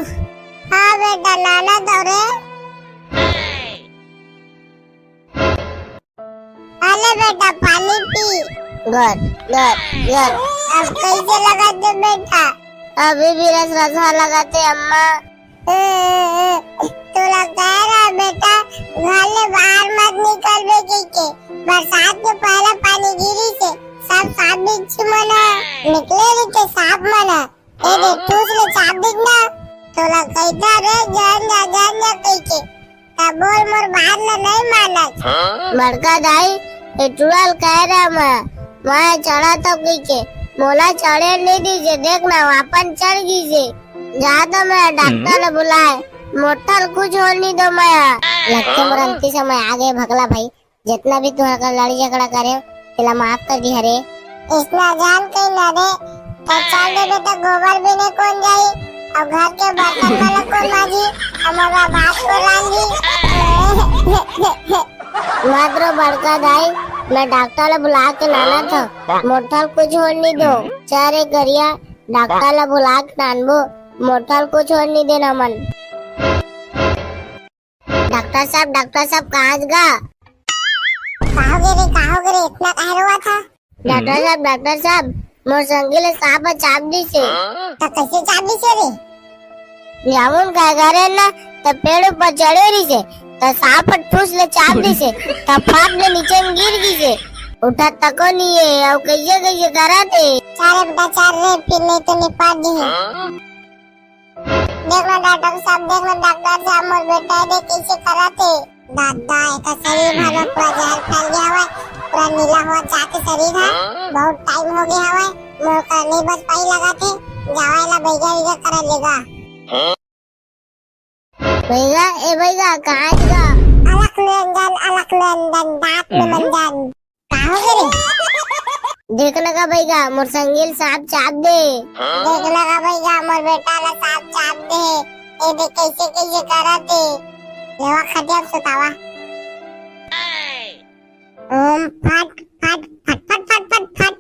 हाँ बेटा, लानत हँव रे। अले बेटा, पानी पी। गट, गट, गट। अब कइसे लगत हे बेटा? अभी भी रस रसा लगत हे अम्मा। तोला कहे रहेंव बेटा, घर ले बाहर मत निकलबे कहिके। बरसात के पहला पानी गिरिस हे, सब सांप बिच्छू मन ह निकले रहिथे, सांप मन ह। ए दे, ठूस ले चाप दिस ना, तोला कहिथँव रे, झन जा, झन जा कहिके। त बोल, मोर बात ल नइ मानस। बड़का दाई, ए टुरा ल कहे रहेंव मैं, मैं चढ़त हँव कहिके, मोला चढ़े नइ दिस हे, देख ना, वो अपन चढ़ गिस हे। जा तो मैं डॉक्टर ल बुलाए, मोर ठन कुछ होय नइ दो मैं। लगथे मोर अंतिम समय आगे भगला भाई। जेतना भी तुँहर कर लड़ई झगड़ा करे हँव, तेला माफ कर दिहा रे। अइसना झन कह ना रे, त चल दे बेटा, गोबर बीने कोन जाही, अउ घर के बर्तन मन ल कोन मांजही, अउ मोर भात कोन रांधही। मत रो बड़का दाई, मैं डॉक्टर ल बुला के लानत हँव, मोर ठन कुछ होय नइ दो। चल रे करिया, डॉक्टर ल बुला के लानबो, मोर ठन कुछ होय नइ देन हमन। डॉक्टर साहब, डॉक्टर साहब, कहाँ हस गा? का होगे रे, का होगे रे, अतना काहे रोवत हस? डॉक्टर साहब, डॉक्टर साहब, मोर संगी ल सांप ह चाप दिस हे। त कइसे चाप दिस हे रे? जामुन खाए गे रहेंव ना, त पेड़ ऊपर चढ़े रहिस हे, त सांप ह ठूस ले चाप दिस हे, त फट ले नीचे म गिर गिस हे। उठत तको नइ हे, अउ कइसे कइसे करत हे। चल रे बेटा, चल रे, फिर नइ तो निपट जही। देख ना डॉक्टर साहब, देख ना डॉक्टर साहब, मोर बेटा ए दे कइसे करत हे। दादा, एकर शरीर भर म पूरा जहर फैल गे हवय, पूरा नीला होवत जात हे शरीर ह। बहुत टाइम होगे हवय, मोर कर नइ बच पाही लगत हे। जावा एला बइगा वइगा करा लेगा। बइगा, ए बइगा, कहाँ हस गा? अलख निरंजन, अलख निरंजन, दांत में मंजन। का होगे रे? देख ना गा बइगा, मोर संगी ल सांप चाप दे। देख ना गा बइगा, मोर बेटा ल सांप चाप दे। ए दे कइसे कइसे करत हे। लेवा खटिया म सुतावा। ओम फट फट फट फट फट फट फट।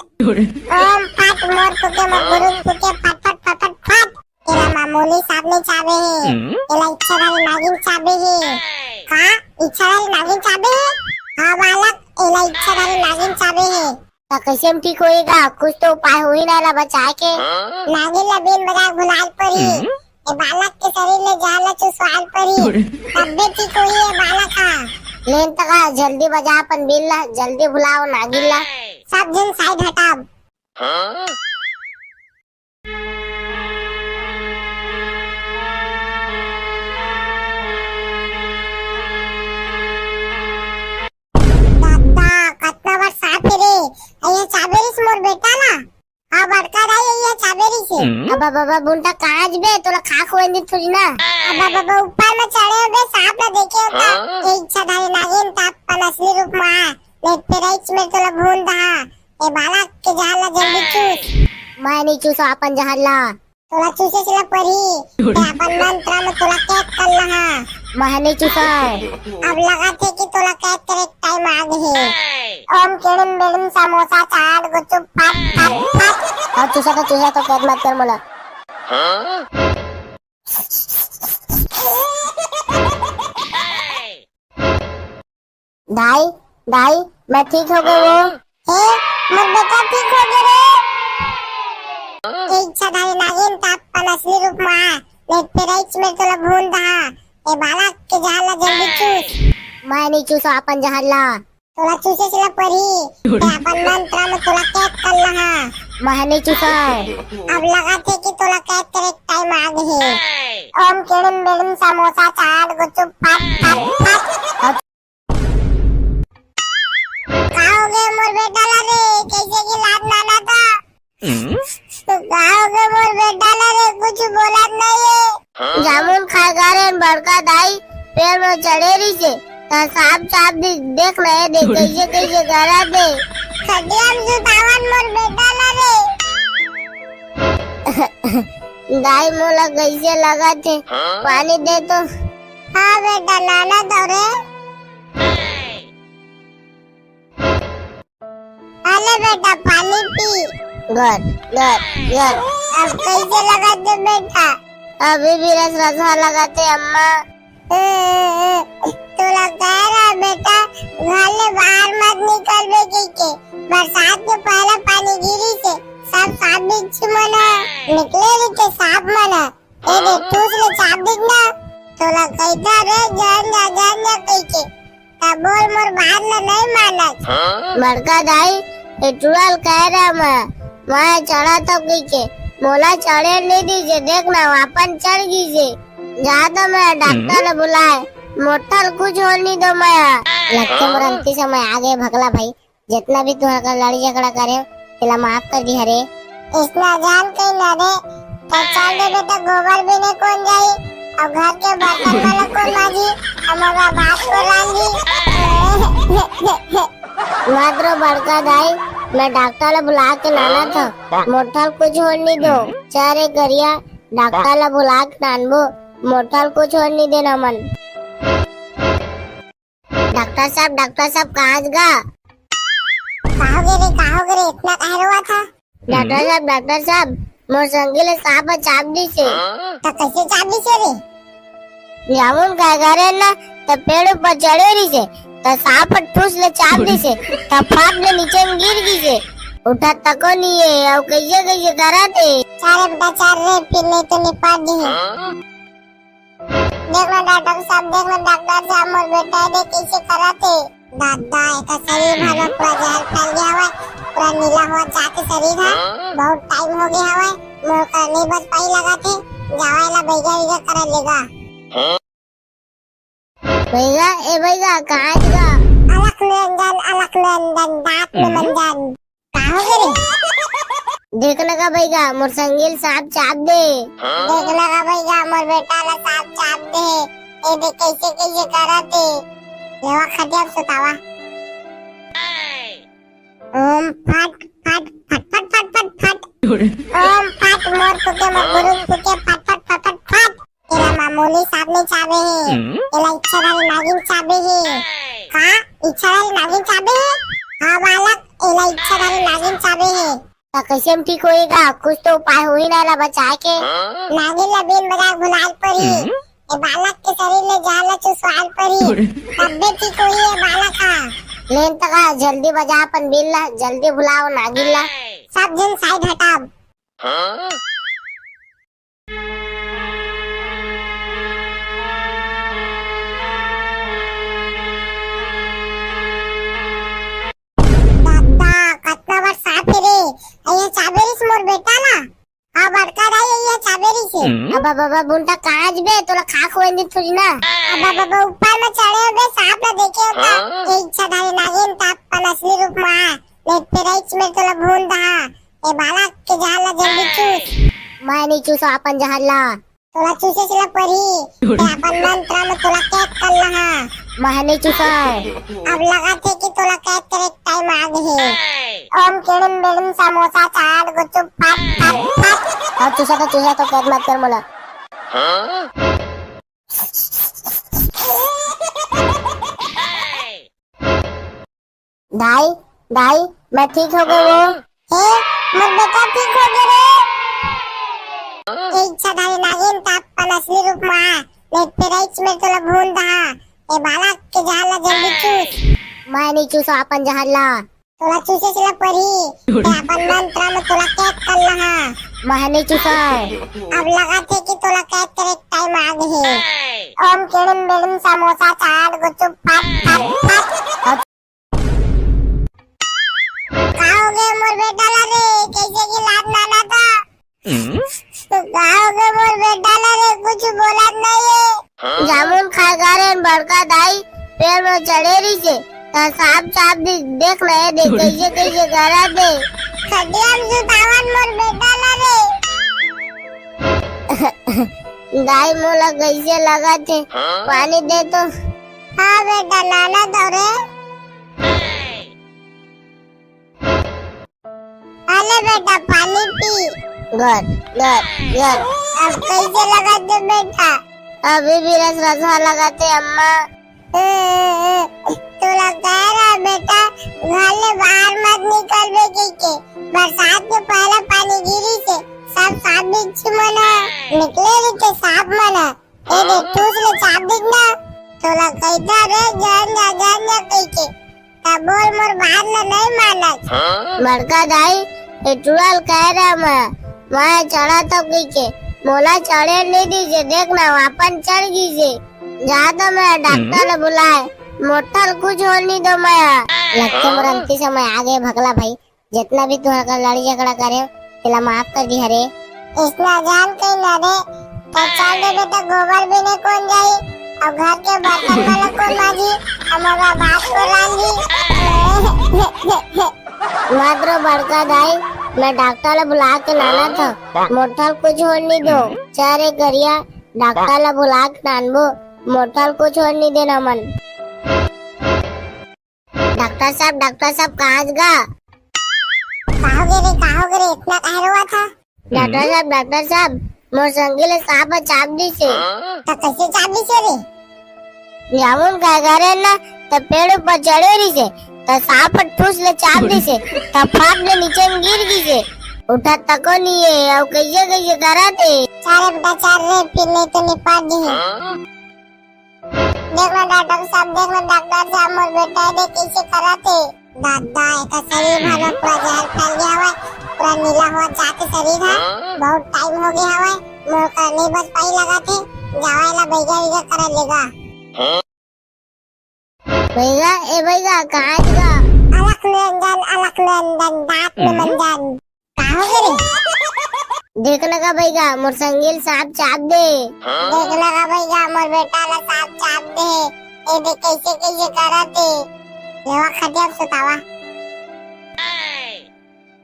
ओम फट मोर फूके मोर गुरु फूके फट फट फट फट फट। तेला मामूली सांप नइ चाबे हे, एला इच्छाधारी नागिन चाबे हे। का? इच्छाधारी नागिन चाबे हे? हाँ बालक, एला इच्छाधारी नागिन चाबे हे। त कइसे म ठीक होही गा? कुछ तो उपाय होही ना एला बचाए के। नागिन ला बीन बजा के भुलाए ल परही। ए बालक के शरीर ले जहर ला चुसवाए ल परही। तब्बे ठीक होही ए बालक ह। लेन त गा, जल्दी बजा अपन बीन ला, जल्दी भुलाओ नागिन ला। सब झन side हटाव। दादा, कतना बड़ सांप हे रे। अइया चाबे रिस मोर बेटा ला। हाँ, बड़का दाई, अइया चाबे रिस हे। अबा बाबा, बुनटा कांच बे, तोला खा खोए दी थोड़ी ना। अबा बाबा, ऊपर में चढ़े हो बे, सांप ला देखे हो का? हाँ? ए इच्छाधारी नागिन, त अपन असली रूप में आ। नहीं, पेराइच में तोला भून दहा। ए बालक के जहर ला जल्दी चूस। मैं नहीं चूसो अपन जहर ला। तोला चूसे से ला परही। ते अपन मंत्र में तोला कैद कर लहा। मैं नहीं चूसो। अब लगत हे कि तोला कैद करे के टाइम आ गे हे। ओम किड़िम बिड़िम समोसा चाट गुपचुप फट, फट, फट। अब चूसा तो चूसा तो कैद मत कर मोला। दाई, दाई, मैं ठीक हो गे वो। हे, मोर बेटा ठीक हो गे रे। ए इच्छाधारी नागिन, त अपन असली रूप में आ, नहीं पेराइच में तोला भून दहा। ए बालक के जहर ला जल्दी चूस। मैं नहीं चूसो अपन जहर ला। तोला चूसे से ला परही, ते अपन मंत्र में तोला कैद कर लहा। मैं नहीं चूसो। अब लगत हे कि तोला कैद करे के टाइम आ गे हे। ओम किड़िम बिड़िम समोसा चाट गुपचुप फट, फट, फट। का हो गे मोर बेटा ला रे? कइसे के लात नाना था? का हो गे मोर बेटा ला रे? कुछ बोलत नहीं हे। जामुन खाए गा रेन बड़का दाई, पेड़ में चढ़े रिसे, त सांप चाप दे, देख ना ये देख कइसे कइसे करत हे। खटिया में सुतावन मोर बेटा ला रे। दाई मोला कइसे लगत हे, पानी दे तो। हाँ बेटा, लानत हँव रे। अले बेटा, पानी पी। गट, गट, गट। अब कइसे लगत हे बेटा? अभी भी रस रसा लगत हे अम्मा। तोला कहे रहा बेटा, घर ले बाहर मत निकलबे कहिके, बरसात के पहला पानी गिरिस हे, सब सांप बिच्छू मन ह निकले रहिथे, सांप मन ह। ए दे, ठूस ले चाप दिस ना, तोला कहिथे रे, झन जा, झन जा कहिके, तभो ले मोर बात ल नइ मानस। बड़का दाई, ए टुरा ल कहे रहा मैं, मैं चढ़त हंव कहिके, मोला चढ़े नइ दिस हे, देख ना, अपन चढ़ गिस हे। जा तो मैं डॉक्टर ल बुलाए, मोर ठन कुछ होय नइ दो मैं। लगथे मोर अंतिम समय आ गे भकला भाई, जेतना भी तुंहर कर लड़ई झगड़ा करे हंव, तेला माफ कर दिहा रे। अइसना झन कहि ना रे, त चल देबे त गोबर बीने कोन जाही, अउ घर के बर्तन मन ल कोन मांजही, अउ मोर भात कोन रांधही। मत रो बड़का दाई, मैं डॉक्टर ल बुला के लानत हंव, मोर ठन कुछ होय नइ दो। चल रे करिया, डॉक्टर ल बुला के लानबो, मोर ठन कुछ होय नइ देन हमन। डॉक्टर साहब, डॉक्टर साहब, कहाँ गा? का होगे रे, का होगे रे, अतना काहे रोवत हस? डॉक्टर साहब, डॉक्टर साहब, मोर संगी ल सांप ह चाप दिस हे। त कइसे चाप दिस हे रे? जामुन खाए गे रहेन ना, त पेड़ ऊपर चढ़े रहिस हे, त सांप ह ठूस ले चाप दिस हे, त फाट ले नीचे म गिर गिस हे। उठत तको नइ हे, अउ कइसे कइसे करत हे। चल रे बेटा, चल रे, फिर नइ तो निपट दिही। देख ना डॉक्टर साहब, देख ना डॉक्टर साहब, मोर बेटा ए दे कइसे करत हे। दादा, एकर शरीर भर में पूरा जहर फैल गे हवय, पूरा नीला होवत जात हे शरीर ह। बहुत टाइम होगे हवय, मोर करा नइ बच पाही लगत हे। जावा एला बइगा वइगा करा लेगा। बइगा, ए बइगा, कहाँ गा? अलख निरंजन, अलख निरंजन, दांत में मंजन। का होगे रे? देख ना गा बइगा, मोर संगी ल सांप चाप दे। देख ना गा बइगा, मोर बेटा ल सांप चाप दे। ए दे कइसे कइसे करत हे। लेवा खटिया म सुतावा। ओम फट फट फट फट फट फट फट। ओम फट मोर फूके मोर गुरु फूके फट फट फट फट फट। एला मामूली सांप नइ चाबे हे, हम्म? एला इच्छाधारी नागिन चाबे हे। का? इच्छाधारी नागिन चाबे हे? हाँ बालक, एला इच्छाधारी नागिन चाबे हे। त कइसे म ठीक होही गा? कुछ तो उपाय होही ना एला बचाए के। नागिन ला बीन बजा के भुलाए ल परही। हम्म? ए बालक के शरीर ले जहर ला चुसवाए ल परही। तब्बे ठीक होही ए बालक ह। लेन त गा, जल्दी बजा अपन बीन ला, जल्दी भुलाओ नागिन ला। सब झन side हटाव। दादा, कतना बड़ सांप हे रे। अइया चाबे रिहिस मोर बेटा ला। हाँ, बड़का दाई, अइया चाबे रिहिस हे। अबा बाबा, बुनटा कहाँ जबे, तोला खा खोए दिन थोड़ी ना। अबा बाबा, ऊपर में चढ़े होबे, सांप ला देखे होता। हाँ? ए इच्छाधारी नागिन, त अपन असली रूप में आ। नहीं, फेर एच में तोला भून दहा। ए बालक के जहर ला जल्दी चूस। मैं नइ चूसों अपन जहर ला। तोला चूसे ला परही। ते अपन मंत्र में तोला कैद कर लहा। मैं नइ चूसों। अब लगथे कि तोला कैद करे के टाइम आ गे हे। ओम किड़िम बिड़िम समोसा चाट गुपचुप फट फट फट। अब चूसा तो चूसा तो कैद मत कर मोला। दाई, दाई, मैं ठीक हो गे हों। हे, मोर बेटा ठीक हो गे रे। ए इच्छाधारी नागिन, त अपन असली रूप में आ, नहीं फेर एच में तोला भून दहा। ए बालक के जहर ला जल्दी चूस। मैं नइ चूसों अपन जहर ला। तोला चूसे ला परही, ते अपन मंत्र में तोला कैद कर लहा। मैं नइ चूसों। अब लगथे कि तोला कैद करे के टाइम आ गे हे। ओम किड़िम बिड़िम समोसा चाट गुपचुप फट फट फट। का हो गे मोर बेटा ला रे, कइसे चिल्लात नाना था? तो का हो गे मोर बेटा ला रे, कुछ बोलत नइ हे। जामुन खाए गे रहेन बड़का दाई, पेड़ में चढ़े रिहिस हे, त सांप चाप दिस, देख ना ए दे, कइसे कइसे करत हे। खटिया में सुतावन मोर बेटा ला रे। दाई मोला कइसे लगत हे, पानी दे तो। हाँ बेटा, लानत हंव रे। अले बेटा, पानी पी। गट, गट, गट। अब कइसे लगत हे बेटा? अभी भी रस रसा लगत हे अम्मा। तोला कहे रहा बेटा, घर ले बाहर मत निकलबे कहिके। बरसात के पहला पानी गिरिस हे, सब सांप बिच्छू मन ह निकले रहिथे सांप मन ह, ए दे ठूस ले चाप दिस ना, तोला कहिथंव रे, जान जा, जान जा कहिके, त बोल मोर बात ल नइ मानस। बड़का दाई, ए टुरा ल कहे रहेंव मैं, मैं चढ़त हंव कहिके, मोला चढ़े नइ दिस हे, देख ना, वो अपन चढ़ गिस हे। जा तो मैं डॉक्टर ल बुलाए, मोर ठन कुछ होय नइ देवंव मैं। लगथे मोर अंतिम समय आगे भकला भाई, जेतना भी तुंहर कर लड़ई झगड़ा करेंव, तेला माफ कर दिहा रे। अइसना जान कहिन ना रे, त चल दे बेटा, गोबर बीने कोन जाही, अउ घर के बर्तन मन ल कोन मांजही, अउ मोर बात कोन रांधही। मत रो बड़का दाई, मैं डॉक्टर ल बुला के लानत हंव, मोर ठन कुछ होय नइ देवय। चल रे करिया, डॉक्टर ल बुला के लानबो, मोर ठन कुछ होय नइ देवय हमन। डॉक्टर साहब, डॉक्टर साहब, कहाँ गा? का होगे रे, का होगे रे, अतना काहे रोवत हस? डॉक्टर साहब, डॉक्टर साहब, मोर संगी ल सांप ह चाप दिस हे। त कइसे चाप दिस हे रे? जामुन खाए गे रहेंव ना, त पेड़ ऊपर चढ़े रहिस हे, त सांप ह ठूस ले चाप दिस हे, त फाट ले नीचे म गिर गिस हे। उठत तको नइ हे, अउ कइसे कइसे करत हे। चल रे बेटा, चल रे, फिर नइ तो निपट दिही। देख ना डॉक्टर साहब, देख ना डॉक्टर साहब, मोर बेटा ए दे कइसे करत हे। दादा, एकर शरीर भर में पूरा जहर फैल गे हवय, पूरा नीला होवत जात हे शरीर ह। बहुत टाइम होगे हवय, मोर कर नइ बच पाही लगत हे। जावा एला बइगा वइगा करा लेगा। बइगा, ए बइगा, कहाँ गा? अलख निरंजन, अलख निरंजन, दांत में मंजन। का होगे रे? देख ना गा बइगा, मोर संगी ल सांप चाप दे। देख ना गा बइगा, मोर बेटा ल सांप चाप दे। ए दे कइसे कइसे करत हे। लेवा खटिया म सुतावा।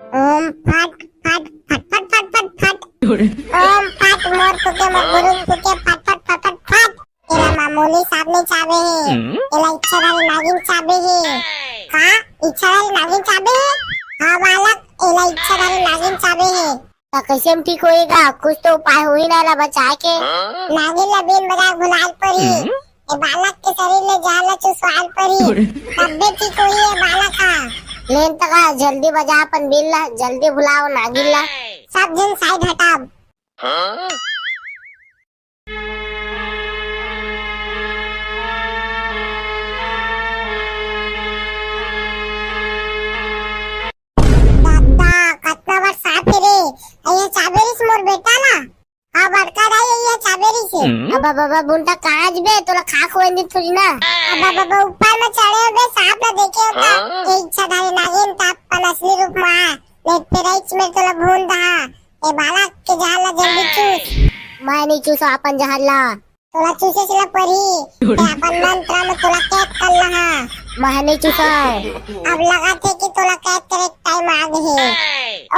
ओम फट फट फट फट फट फट फट। ओम फट मोर फूके मोर गुरु फूके फट फट फट फट फट। एला मामूली सांप नइ चाबे हे, एला इच्छाधारी नागिन चाबे हे। का? इच्छाधारी नागिन चाबे हे? हाँ बालक, एला इच्छाधारी नागिन चाबे हे। त कइसे म ठीक होही गा? कुछ तो उपाय होही ना एला बचाए के। नागिन ला बीन बजाए भुलाए ल परही। ए बालक के शरीर ले जहर ला चुसवाए ल परही। तब्बे ठीक होही ए बालक ह। लेन त गा, जल्दी बजा अपन बीन ला, जल्दी भुलाओ नागिन ला। सब झन साइड हटाव। दादा, कतना बड़ सांप हे रे। अइया चाबे रिस मोर बेटा ला। हाँ, बड़का दाई, अइया चाबे रिस हे। अब, अब, अब, अब, उनका काज बे, तोला खा खोए दी थोड़ी ना। अब, अब, अब, ऊपर में चढ़े हो बे, सांप ला देखे हो का? हाँ? ए इच्छाधारी नागिन, त अपन असली रूप में आ। नहीं, तेरा इच में तोला भून दहा। ए बालक के जहर ला जल्दी चूस। मैं नइ चूसों अपन जहर ला। तोला चूसे ला परही। ए अपन मंत्र में तोला कैद कर लहा। मैं नइ चूसों। अब लगथे कि तोला कैद करे के टाइम आ गे हे।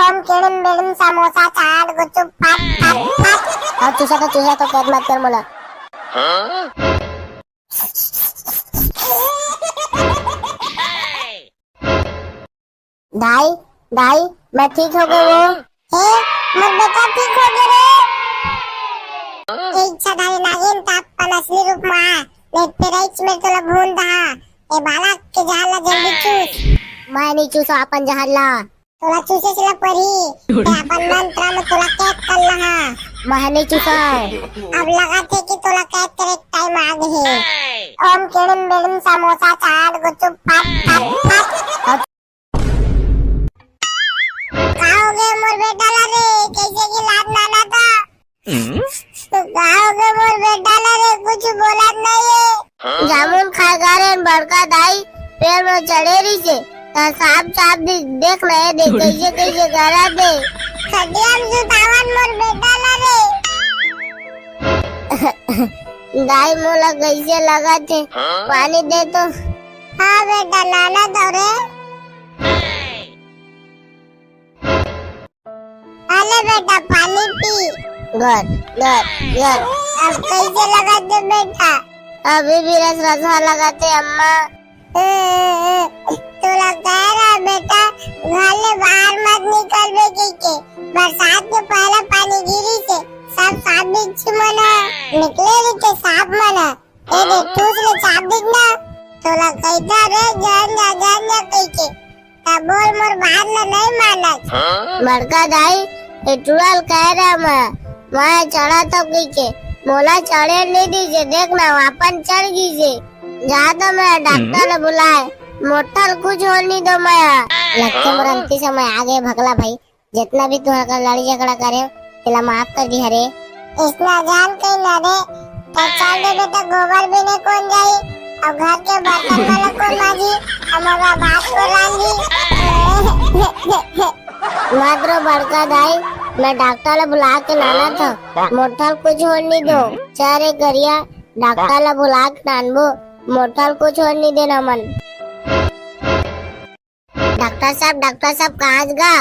ओम किड़िम बिड़िम समोसा चाट गुपचुप फट फट फट। अब चूसा तो चूसा तो कैद मत कर मोला। दाई, दाई, मैं ठीक हो गे वो। हे, मोर बेटा ठीक हो गे रे। ए इच्छाधारी नागिन, त अपन असली रूप में आ, नहीं तेरा इच में तोला भून दहा। ए बालक के जहर ला जल्दी चूस। मैं नइ चूसों अपन जहर ला। तोला चूसे ला परही। ए अपन मंत्र में तोला कैद कर लहा। मैं नइ चूसों। अब लगथे कि तोला कैद करे के टाइम आ गे हे। ओम किड़िम बिड़िम समोसा चाट गुपचुप फट फट फट। का हो गे मोर बेटा ला रे? कइसे कि लात नाना था? तो का हो गे मोर बेटा ला रे? कुछ बोलत नइ हे। जामुन खाए गे रहेन बड़का दाई, पेड़ में चढ़े रिहिसे, त सांप चाप दे, देख ना ए दे, कइसे कइसे करत हे। खटिया में सुतावन मोर बेटा ला रे। दाई मोला कइसे लगत हे, पानी दे तो। हाँ बेटा, लानत हंव रे। आ ले बेटा, पानी पी। गट, गट, गट। अब कइसे लगत हे बेटा? अभी भी रस रसा लगत हे अम्मा। तोला कहे रहेंव बेटा, घर ले बाहर मत निकलबे कहिके। बरसात के पहला पानी गिरिसे, सब सांप बिच्छू मन ह निकले रहिथे, सांप मन ह। ए दे, ठूस ले चाप दिस ना। तोला कहिथंव रे, जान जा, जान जा कहिके। त बोल मोर बात ल नइ मानस। बड़का दाई, ए टुरा ल कहे रहेंव मैं, मैं चढ़ा तो कहिके, मोला चढ़े नहीं दीजिए, देख ना, वापन चढ़ गीजिए। जा तो मैं डॉक्टर ला बुलाए, मोठल कुछ हो नहीं दो मैं। लगथे मोर अंती समय आ गए भगला भाई, जितना भी तुहर कर लड़ी झगड़ा करे हो, तेला माफ कर दी हरे। इसना जान कहीं ना रे, तो चल दे बेटा, गोबर भी नहीं कौन जाई, और घर के बर्तन वाला कौन माजी, और मोर बात को रांधी। मत रो बड़का दाई, मैं डॉक्टर ला बुला के लाना था, मोठल कुछ होन नहीं दो। चारे करिया, डॉक्टर ला बुला के लानबो, मोठल कुछ होन नहीं देना मन। डॉक्टर साहब, डॉक्टर साहब, कहाँ गा?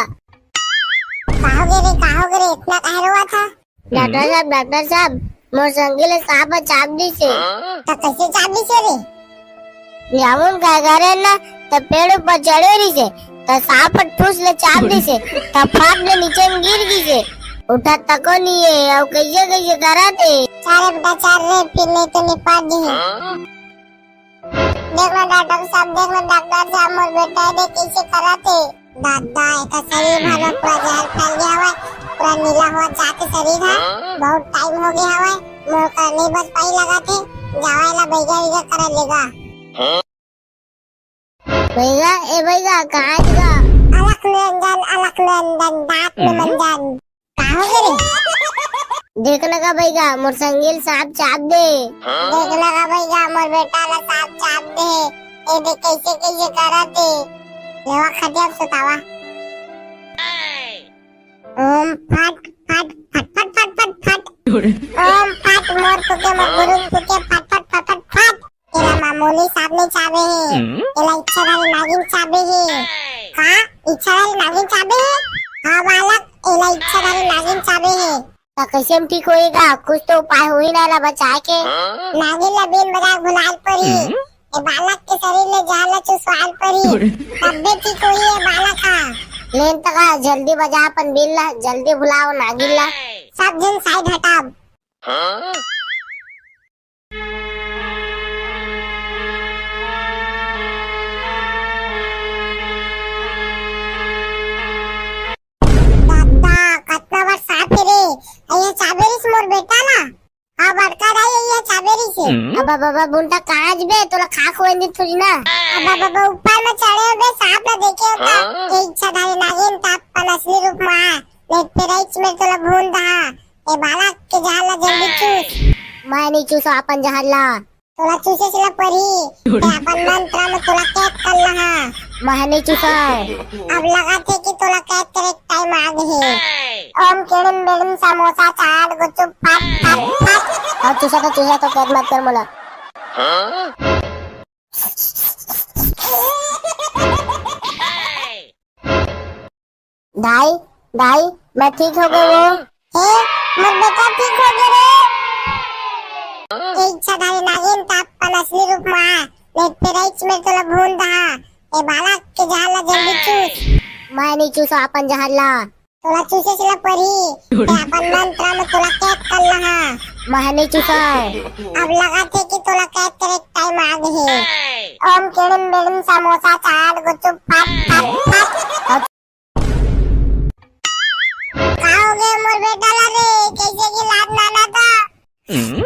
कहाँ गे रे, कहाँ गे रे, इतना कहाँ रोवा था? डॉक्टर साहब, डॉक्टर साहब, मोर संगी ले सांप ह चाब दिसे। त कैसे चाब दिसे रे? जामुन खाए गा रे ना, त पेड़ ऊपर चढ़े रहिसे, त सांप ह ठूस ले चाब दिसे, त फाट ले नीचे में गिर गिसे। उठा तको नहीं है, अब कैसे कैसे करा थे? चारे बेटा चार रे, फिर नहीं तो निपट दी। देख लो डॉक्टर साहब, देख लो डॉक्टर साहब, मोर बेटा दे कैसे करत हे। दादा, एकर शरीर भर में पूरा जहर फैल गया हवय, पूरा नीला हो जात हे शरीर ह। बहुत टाइम हो गया हवय, मोर कर नहीं बच पाई लगत हे। जावा एला बैगा वैगा करा लेगा। बैगा, ए बैगा, कहाँ गा? अलख निरंजन, अलख निरंजन, दांत में मंजन। का हो गे रे? देख लगा भैया, मोर संगी ल सांप चाब दे। देख लगा भैया, मोर बेटा ला सांप चाब दे। ए देख कैसे कैसे करत हे। लेवा खटिया पे सुतावा। ओम फट फट फट फट फट फट फट। ओम फट मोर फुके मोर गुरु फुके फट फट फट फट फट। एला मामूली सांप नहीं चाबे हे, हम्म? एला इच्छाधारी नागिन चाबे हे। का? इच्छाधारी नागिन चाबे हे? हाँ बालक, एला इच्छाधारी नागिन चाबे हे। त कैसे में ठीक होएगा? कुछ तो उपाय होही ना एला बचाए के। नागिन ला बीन बजा के भुलाल परी। हम्म? ए बालक के शरीर ले जहर ला चुसवाल परी। तब्बे ठीक होही ए बालक हा। लेन तका जल्दी बजा अपन बीन ला, जल्दी भुलाओ नागिन ला। सब झन साइड हटाब। दादा, कतना बड़ सांप हे रे। अइया चाबे रिस मोर बेटा ला। हाँ, बड़का दाई, अइया चाबे रिस हे। अब बाबा, बुंटा कांच बे, तोला खा खोए दी थोड़ी ना। अब बाबा, ऊपर में चढ़े हो बे, सांप ला देखे हो का? हाँ? ए इच्छाधारी नागिन, त अपन असली रूप में आ। नहीं, पेराइच में तोला भून दहा। ए बालक के जहर ला जल्दी चूस। मैं नहीं चूसो अपन जहर ला। तोला चूसे से ला परी, ते अपन मंत्र में तोला कैद कर लहा। महनी चूसा। अब लगत हे कि तोला कैद करे के टाइम आ गए हे। ओम किड़िम बिड़िम समोसा चाट गुपचुप फट फट फट। अब चूसा तो चूसा तो कैद मत कर मोला। दाई, दाई, मैं ठीक हो गए वो। हे, मोर बेटा ठीक हो गए रे। ए इच्छाधारी नागिन, त अपन असली रूप में आ, नहीं पेराइच में तोला भून दहा। ए बालक के जहर ला जल्दी चूस। मैं नहीं चूसो अपन जहर ला। तोला चूसे से ला परी, ते अपन मंत्र में तोला कैद कर लहा। मैं नहीं चूसो। अब लगत हे कि तोला कैद करे के टाइम आ गए हे। ओम किड़िम बिड़िम समोसा चाट गुपचुप फट फट फट। का हो गए मोर बेटा ला रे, कैसे की लात नाना था? हम्म?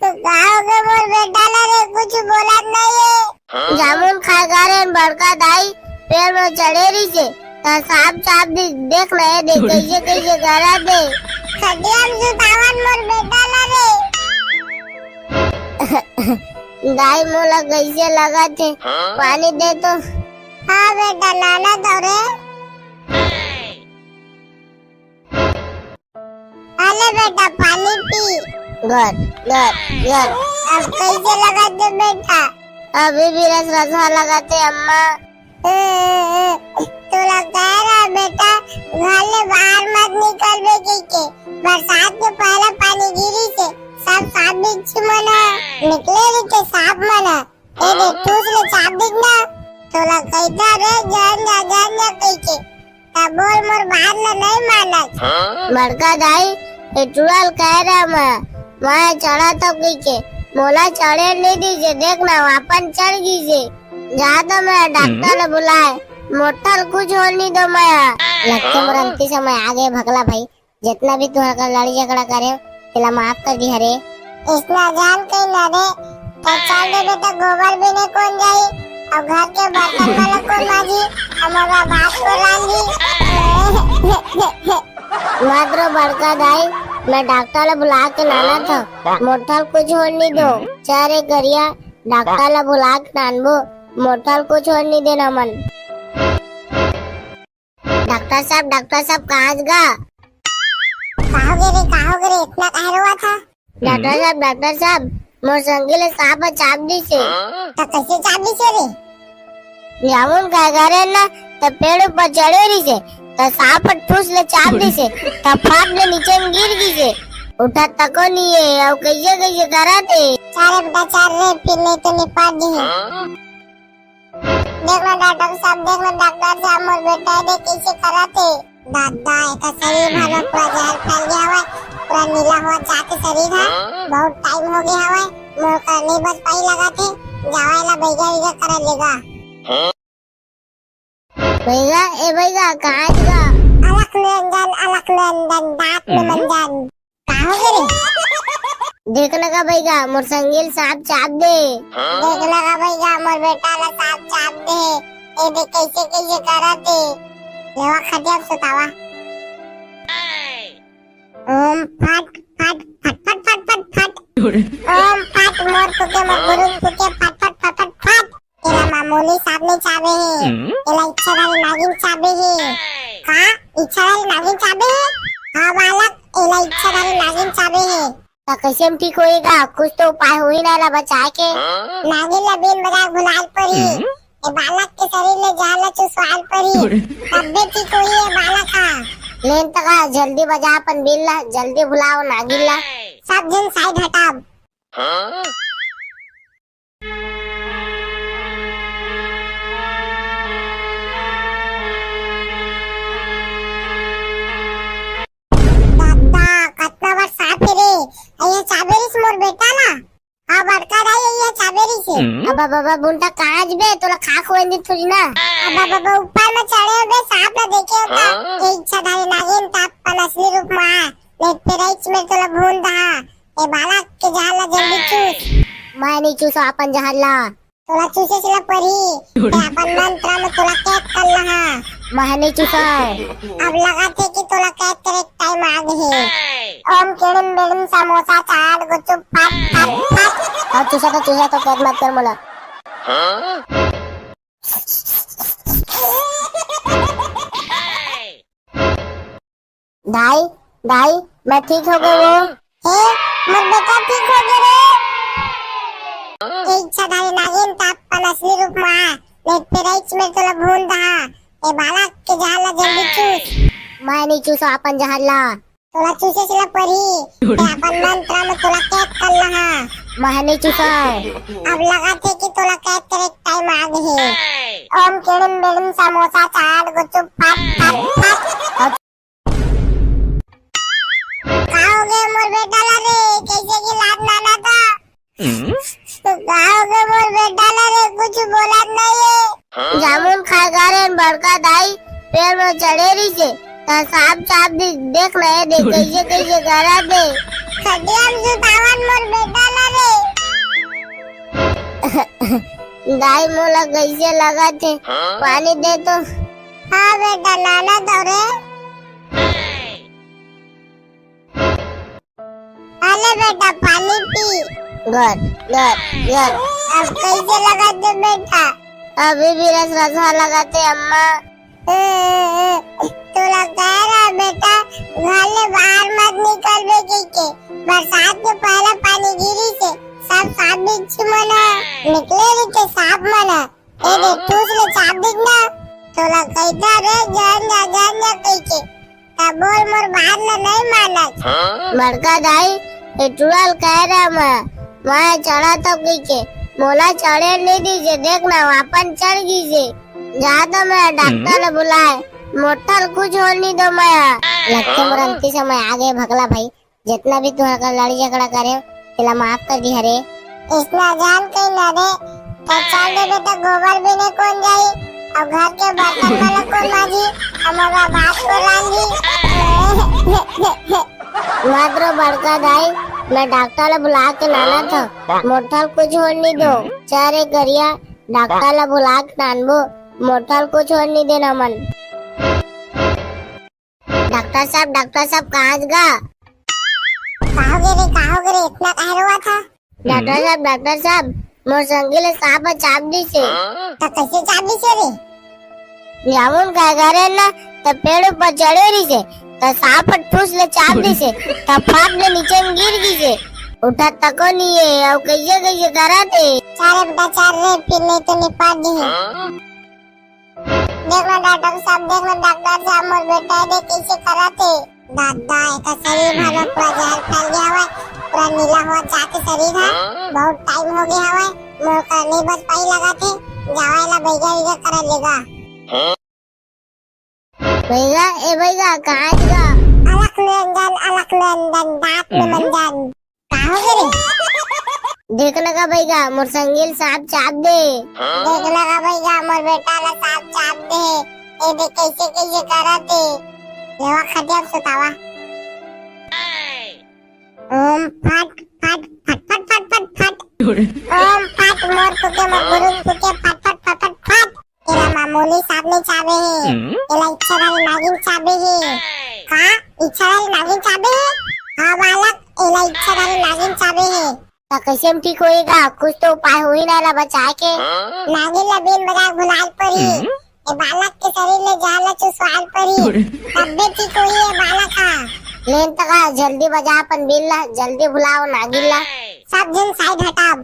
तो का हो गए मोर बेटा ला रे, कुछ बोलत नहीं है। जामुन खाए गा रे बड़का दाई, पेड़ में चढ़े रही से, त सांप चाप दे, देख ना ये देख कैसे कैसे करा दे। खटिया में सुतावन मोर बेटा ला रे। दाई मोला कैसे लगत हे, पानी दे तो। हाँ बेटा, नाना तो रे। अरे बेटा, पानी पी। गुड, गुड, गुड। अब कैसे लगत हे बेटा? अभी भी रस रसा लगत हे अम्मा। तोला कह रहा बेटा, घर ले बाहर मत निकलबे कहिके। बरसात के पहला पानी गिरी से सब सांप बिच्छू मन ह निकले रहिथे, सांप मन ह। ए दे, ठूस ले चाप दिख ना। तोला कहिथा रे, जान जा, जान जा कहिके। त बोल मोर बात ल नहीं मानत। बड़का दाई, ए टुरा ल कह रहा मैं, मैं चढ़ा तो कहिके, मोला चढ़े नहीं दीजिए, देख ना, वापन चढ़ गीजिए। जा तो मैं डॉक्टर ल बुलाए, मोठल कुछ हो नहीं दो मैं। लगथे मोर अंतिम समय आ गए भगला भाई। जितना भी तुँहर कर लड़ाई झगड़ा करे हो, तेला माफ कर दिहा रे। अइसना जान कहीं ना रे, त चल देबे त गोबर भी नहीं कोन जाई, अउ घर के बर्तन वाला कोन माजी, अउ मोर भात कोन रांधी। मत रो बड़का दाई, मैं डॉक्टर ला बुला के लानत हँव, मोर ठन कुछ होन नहीं दो। चल रे गरिया, डॉक्टर ला बुला के लानबो, मोर ठन कुछ होन नहीं देना मन। डॉक्टर साहब, डॉक्टर साहब, कहाँ गा? का होगे रे, का होगे रे, इतना काहे रोवत हस? डॉक्टर साहब, डॉक्टर साहब, मोर संगी ल सांप ह चाब दिस हे। त कइसे चाब दिस हे रे? जामुन खाए गे रहेन ना, त पेड़ ऊपर चढ़े रहिस हे, त सांप ह ठूस ले चाब दिस हे, त फाट ले नीचे में गिर गिस हे। उठत तको नइ हे, अउ कइसे कइसे करत हे। चल रे बेटा, चल रे, फिर नहीं तो निपट दिही। देख ना डॉक्टर साहब, देख ना डॉक्टर साहब, मोर बेटा ए देख कइसे करत हे। दादा, एकर शरीर भर में पूरा जहर फैल गे हवय, पूरा नीला होवत जात हे शरीर ह। बहुत टाइम हो गे हवय, मोर कर नइ बच पाही लगत हे। जावा एला बइगा वइगा करा लेगा। बइगा, ए बइगा, कहाँ गा? अलख निरंजन, अलख निरंजन, दांत में मंजन। का होगे रे? देख ना गा बइगा, मोर संगी ल सांप चाब दे। देख ना गा बइगा, मोर बेटा ला सांप चाब दे। ए देख कइसे कइसे करत हे। लेवा खटिया म सुतावा। ओम फट फट फट फट फट फट फट। ओम फट मोर फूके मोर गुरु फूके फट फट फट फट फट। एला मामूली सांप नइ चाबे हे, एला इच्छाधारी नागिन चाबे हे। का? इच्छाधारी नागिन चाबे हे? हाँ बालक, एला इच्छाधारी नागिन चाबे हे। त कइसे में ठीक होही गा? कुछ तो उपाय होही ना एला बचाए के। नागिन ला बीन बजाए भुलाए ल परही। ए बालक के शरीर ले जहर ला चुसवाए ल परही। तब्बे ठीक होही ए बालक ह। लेन त गा, जल्दी बजा अपन बीन ला, जल्दी भुलाओ नागिन ला। सब झन side हटाव। दादा, कतना बड़ सांप हे रे। अइया चाबे रिस मोर बेटा ला। हाँ, बड़का दाई, अइया चाबे रिस हे। अबा बाबा, बुंटा कहाँ जबे? तोला खाक होए नहीं थोड़ी ना। अबा बाबा, ऊपर में चढ़े होबे, सांप ला देखे होता। हाँ? ए इच्छाधारी नागिन त अपन असली रूप में आ। नहीं, पेराइच में तोला भून दहा। ए बालक के जहर ला जल्दी चूस। मैं नहीं चूसो अपन जहर ला। तोला चूसे ला परही। ते अपन मंत्र में तोला कैद कर लहा। मैं नहीं चूसा। अब लगत हे कि तोला कैद करे के टाइम आ गे हे। ओम किड़िम बिड़िम समोसा चाट गुपचुप फट फट फट। अब चूसा तो चूसा तो कैद मत कर मोला। दाई, दाई, मैं ठीक हो गे वो। हे, मोर बेटा ठीक हो गे रे। ए इच्छाधारी नागिन त अपन असली रूप में आ, नहीं पेराइच में तोला भून दहा। ए बालक के जहर ला जल्दी चूस। मैं नहीं चूसो अपन जहर ला। तोला चूसे ला परही, ते अपन मंत्र में तोला कैद कर लहा। मैं नहीं चूसो। अब लगत हे कि तोला कैद करे के टाइम आ गे हे। ओम किड़िम बिड़िम समोसा चाट गुपचुप फट फट फट। का हो गे मोर बेटा ला रे? कइसे के लात नाना था? तो का हो गे मोर बेटा ला रे? कुछ बोलत नहीं हे। जामुन खाए गे रहेन बड़का दाई, पेड़ में चढ़े रहिस हे, त सांप चाब दे, देख ना ए देख कइसे कइसे करत हे। खटिया में सुतावन मोर बेटा ला रे। दाई मोला कइसे लगत हे, पानी दे तो। हाँ बेटा, लानत हँव रे। अले बेटा, पानी पी। गट, गट, गट। अब कइसे लगत हे बेटा? अभी भी रस रसा लगत हे अम्मा। तोला कहे रहेंव बेटा, घर ले बाहर मत निकलबे कहिके। बरसात के पहला पानी गिरिस हे, सब सांप बिच्छू मन ह निकले रहिथे, सांप मन ह। ए दे, ठूस ले चाब दिस ना। तोला कहिथँव रे, झन जा, झन जा कहिके। त बोल मोर बात ल नहीं मानस। बड़का दाई, ए टुरा ल कहे रहेंव मैं, मैं चढ़त हँव कहिके। मोला चढ़े नहीं दिस हे, देख ना, वो अपन चढ़ गिस हे। जा तो मैं डॉक्टर ल बुलाए, मोर ठन कुछ होन नहीं दो मैं। लगथे मोर अंतिम समय आ गे भगला भाई। जितना भी तुँहर कर लड़ाई झगड़ा करे हो, तेला माफ कर दिहा रे। अइसना जान कहीं ना रे, त चल देबे त गोबर भी नहीं कोन जाई, अउ घर के बर्तन मन ल कोन मांजही? अउ मोर भात कोन रांधही? मत रो बड़का दाई, मैं डॉक्टर ला बुला के लानत हंव। मोर ठन कुछ होन नइ दो। चल रे करिया, डॉक्टर ला बुला के लानबो। मोर ठन कुछ होन नइ देन हमन। डॉक्टर साहब, डॉक्टर साहब, कहाँ गा? का होगे रे, का होगे रे, इतना काहे रोवत हस? डॉक्टर साहब, डॉक्टर साहब, मोर संगी ल सांप ह चाब दिस हे। त कइसे चाब दिस हे रे? जामुन खाए गे रेहेन ना, त पेड़ ऊपर चढ़े रिहिस हे, त सांप ह ठूस ले चाब दिस हे, त फाट ले नीचे म गिर गिस हे। उठत तको नइ हे, अउ कइसे कइसे करत हे। चल रे बेटा, चल रे, फिर नइ तो निपट दिही। देख ना डॉक्टर साहब, देख ना डॉक्टर साहब, मोर बेटा ए दे कइसे करत हे। दादा, एकर शरीर भर में पूरा जहर फैल गे हवय, पूरा नीला होवत जात हे शरीर ह। बहुत टाइम होगे हवय, मोर करा नइ बच पाही लगत हे। जावय ला बइगा वइगा करा लेगा। बइगा, ए बइगा, कहाँ गा? अलख निरंजन, अलख निरंजन, दांत में मंजन। का होगे रे? देख ना गा बइगा, मोर संगी ल सांप चाब दे। देख ना गा बइगा, मोर बेटा ला सांप चाब दे। ए दे कइसे कइसे करत हे। लेवा खटिया म सुतावा। ओम फट फट फट फट फट फट फट। ओम फट मोर फूके मोर गुरु फूके फट फट फट फट फट। एला मामूली सांप नइ चाबे हे, हम्म? एला इच्छाधारी नागिन चाबे हे। का? इच्छाधारी नागिन चाबे हे? हाँ बालक, एला इच्छाधारी नागिन चाबे हे। त कइसे म ठीक होही गा? कुछ तो उपाय होही ना एला बचाए के। नागिन ला बीन बजाए भुलाए ल परही। हम्म? ए बालक के शरीर ले जहर ला चुसवाए ल परही। तब्बे ठीक होही ए बालक ह। लेन त गा, जल्दी बजा अपन बीन ला, जल्दी भुलाओ नागिन ला। सब झन साइड हटाव।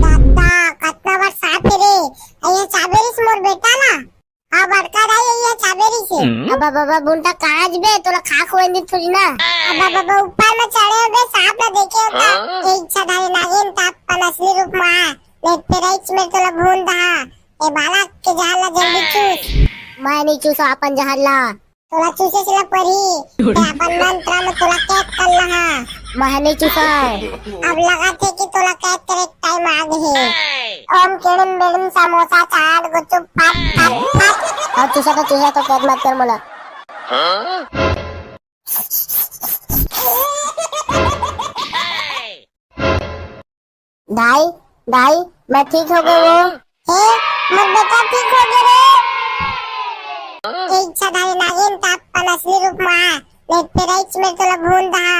दादा, कतना बड़ सांप हे रे। अइया चाबे रिहिस मोर बेटा ला। हाँ, बड़का दाई, अइया चाबे रिहिस हे। अबा बाबा, बुनता कांच बे, तोला खा खोए दी थोड़ी ना। अबा बाबा, ऊपर में चढ़े हो बे, सांप ला देखे हो त। हाँ? ए इच्छाधारी नागिन, त अपन असली रूप में आ। नइ त फेर अइच में तोला भून दहा। ए बालक के जहर ला जल्दी चूस। मैं नइ चूसों अपन जहर ला। तोला चूसे ला परही। मैं अपन मंत्र में तोला कैद कर लहा। मैं नइ चूसों। अब लगत हे कि तोला कैद करे के टाइम आ गे हे। ओम किड़िम बिड़िम समोसा चाट गुपचुप फट फट फट। अब चूसा तो चूसा तो कैद मत कर मोला। दाई, दाई, मैं ठीक हो गे वो। हे, मोर बेटा ठीक हो गे रे। ए इच्छाधारी नागिन, त अपन असली रूप में आ, नइ त फेर अइच में तोला भून दहा।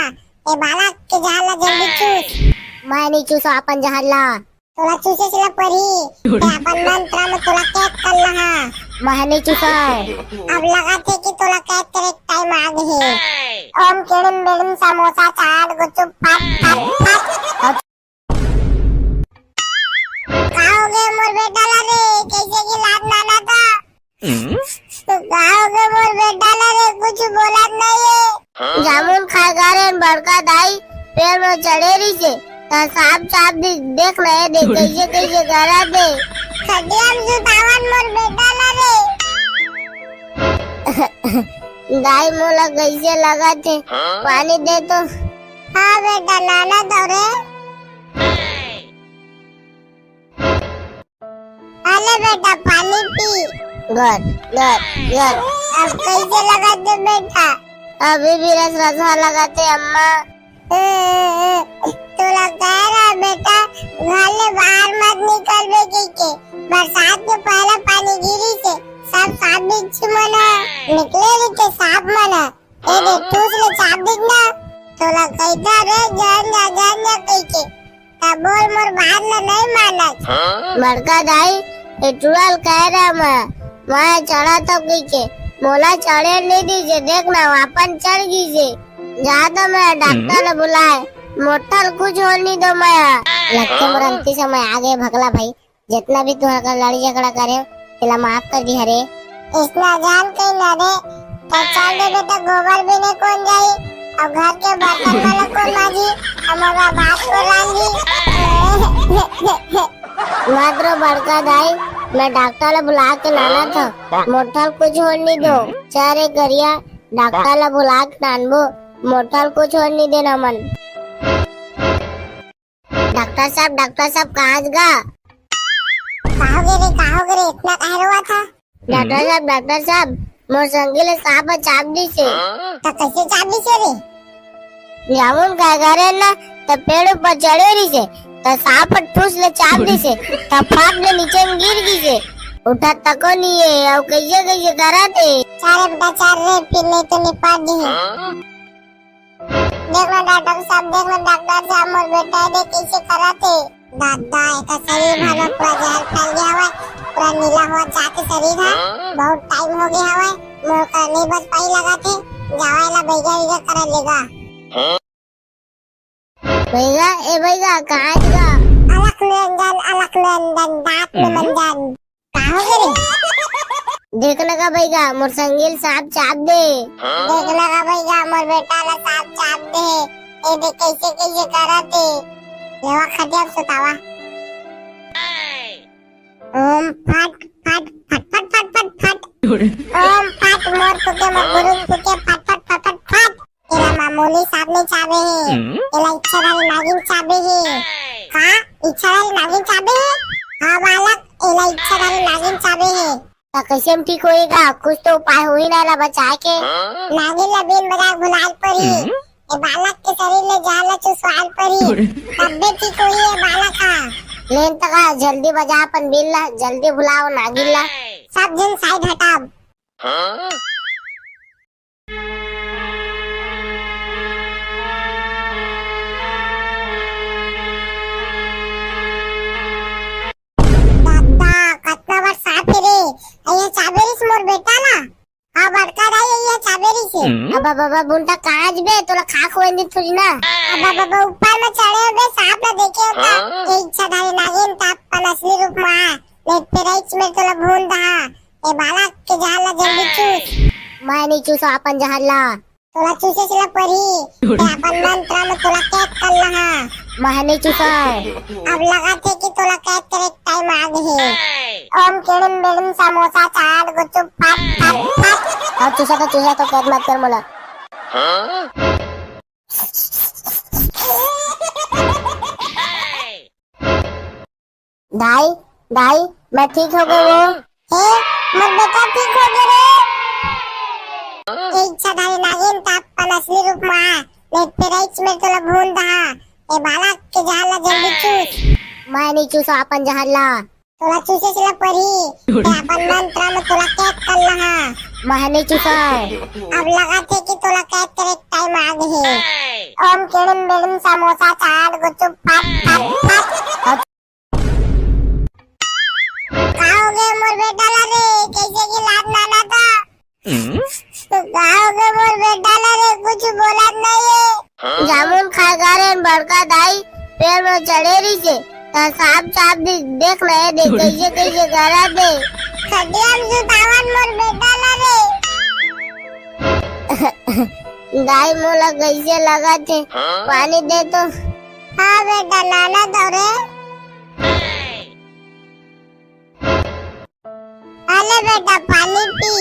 ए बालक के जहर ला जल्दी चूस। मैं नइ चूसों अपन जहर ला। तोला चूसे ला परही, ते अपन मंत्र में तोला कैद कर लहा। मैं नइ चूसों। अब लगत हे कि तोला कैद करे के टाइम आ गे हे। ओम किड़िम बिड़िम समोसा चाट गुपचुप फट फट फट। का हो गे मोर बेटा ला रे, कइसे कि लात लानत हस? तो का हो गे मोर बेटा ला रे, कुछ बोलत नइ हे। जामुन खाए गे रेहेन बड़का दाई, पेड़ में चढ़े रिहिस हे, त सांप चाब दिस, देख ना ए दे, कइसे कइसे करत हे। खटिया म सुतावन मोर बेटा ला रे। दाई मोला कइसे लगत हे, पानी दे तो। हाँ बेटा, लानत हंव रे। अले बेटा, पानी पी। गट, गट, गट। अब कइसे लगत हे बेटा? अभी भी रस रसा लगत हे अम्मा। तोला कहे रहेंव बेटा, घर ले बाहर मत निकलबे कहिके। बरसात के पहला पानी गिरिस हे, सब सांप बिच्छू मन ह निकले रहिथे, सांप मन ह। ए दे, ठूस ले चाब दिस ना। तोला कहिथंव रे, झन जा, झन जा कहिके। तभो ले मोर बात ला नइ मानस। बड़का दाई, ए टूरा ल कहे रहेंव मैं, मैं चढ़त हंव कहिके, मोला चढ़े नइ दिस हे, देख ना, वो अपन चढ़ गिस हे। जा तो मैं डॉक्टर ला बुलाए, मोर ठन कुछ होन नइ दो मैं। लगथे मोर अंतिम समय आ गे भगला भाई। जितना भी तुंहर कर लड़ाई झगड़ा करे हो, तेला माफ कर दिहा रे। अइसना झन कहि ना रे, त चल दे बेटा, गोबर बीने कोन जाही, अउ घर के बर्तन मन ल कोन मांजही, अउ मोर बर भात कोन रांधही। मत रो बड़का दाई, मैं डॉक्टर ला बुला के लानत हंव, मोर ठन कुछ होन नइ दो। चल रे करिया, डॉक्टर ला बुला के नानबो, मोठल कुछ होन नइ देन हमन। डॉक्टर साहब, डॉक्टर साहब, कहाँ गा? का होगे रे, का होगे रे, इतना काहे रोवत हा? डॉक्टर साहब, डॉक्टर साहब, मोर संगी ले सांप ह चाब दिसे। त कैसे चाब दिसे रे? जामुन खाए गा रेन ना, त पेड़ ऊपर चढ़े रहिसे, त सांप ह ठूस ले चाब दिसे, त फाट ले नीचे में गिर गिसे। उठा तको नहीं है, अब कैसे कैसे करत हे? चारे बेटा चार रे, फिर नहीं तो निपट जी। देख लो डॉक्टर साहब, देख लो डॉक्टर साहब, मोर बेटा ए देख कैसे करत हे। दादा, एकर शरीर भर में पूरा जहर फैल गया हवय, पूरा नीला हुआ जाके शरीर है, बहुत टाइम हो गया हवय, मोर कर नहीं बच पाई लगत हे, जावा एला बैगा वैगा करा लेगा। बैगा, ए बैगा, कहाँ गा? अलख निरंजन, अलख निरंजन, दांत में मंजन। का हो गे रे? देख ना गा बैगा, मोर संगी ल सांप चाब दे। देख ना गा बैगा, मोर बेटा ला सांप चाब दे। ए देख कैसे कैसे करत हे। लेवा खटिया पे सुतावा। ओम फट फट फट फट फट फट फट। ओम फट मोर फुके मोर गुरु फुके फट फट फट फट फट। एला मामूली सांप नहीं चाबे हे, हम्म? एला इच्छाधारी नागिन चाबे हे। का? इच्छाधारी नागिन चाबे हे? हाँ बालक, एला इच्छाधारी नागिन चाबे हे। त कैसे में ठीक होएगा? कुछ तो उपाय होही ना एला बचाए के। नागिन ला बीन बजा के भुलाल परी। हम्म? ए बालक के शरीर ले जहर ला चुसवाल परी। तब्बे ठीक होही ए बालक हा। लेन तका जल्दी बजा अपन बीन ला, जल्दी भुलाओ नागिन ला। सब झन side हटाब। दादा, कतना बड़ सांप हे रे। अइया चाबे रिस मोर बेटा ला। हाँ, बड़का दाई, अइया चाबे रिस हे। अब बाबा, बुनटा काज बे, तोला खा खोए दी थोड़ी ना। अब बाबा, ऊपर में चढ़े हो बे, सांप ला देखे हो का? हाँ? ए इच्छाधारी नागिन, त अपन असली रूप में आ। नहीं, पेराइच में तोला भून दहा। ए बालक के जहर ला जल्दी चूस। मैं नहीं चूसो अपन जहर ला। तोला चूसे से ला परी। ते अपन मंत्र में तोला कैद कर लहा। मैं नहीं चूसो। अब लगा थे कि तोला कैद करे टाइम आ गई है। ओम किड़िम बिड़िम समोसा चाट गुपचुप फट फट फट। अब चूसा तो चूसा तो कैद मत कर मोला। दाई, दाई, मैं ठीक हो गए वो। हे, मोर बेटा ठीक हो गए रे। ए इच्छाधारी नागिन, त अपन असली रूप में आ, नहीं पेराइच में तोला भून दहा। ए बालक के जहर ला जल्दी चूस। मैं नहीं चूसो अपन जहर ला। तोला चूसे से ला परी, ते अपन मंत्र में तोला कैद कर लहा। मैं नहीं चूसो। अब लगा थे कि तोला कैद करे टाइम आ गई है। ओम किड़िम बिड़िम समोसा चाट गुपचुप फट फट फट। का हो गए मोर बेटा ला रे, कैसे की लात नाना था? तो का हो गए मोर बेटा ला रे, कुछ बोलत नहीं है। जामुन खाए गा रे बड़का दाई, पेड़ में चढ़े रहिसे, त सांप चाप दे, देख ना ये देख कैसे कैसे करा दे। खटिया में सुतावन मोर बेटा ला रे। दाई मोला कैसे लगा थे, पानी दे तो। हाँ बेटा, नाना तो रे। अले बेटा, पानी पी।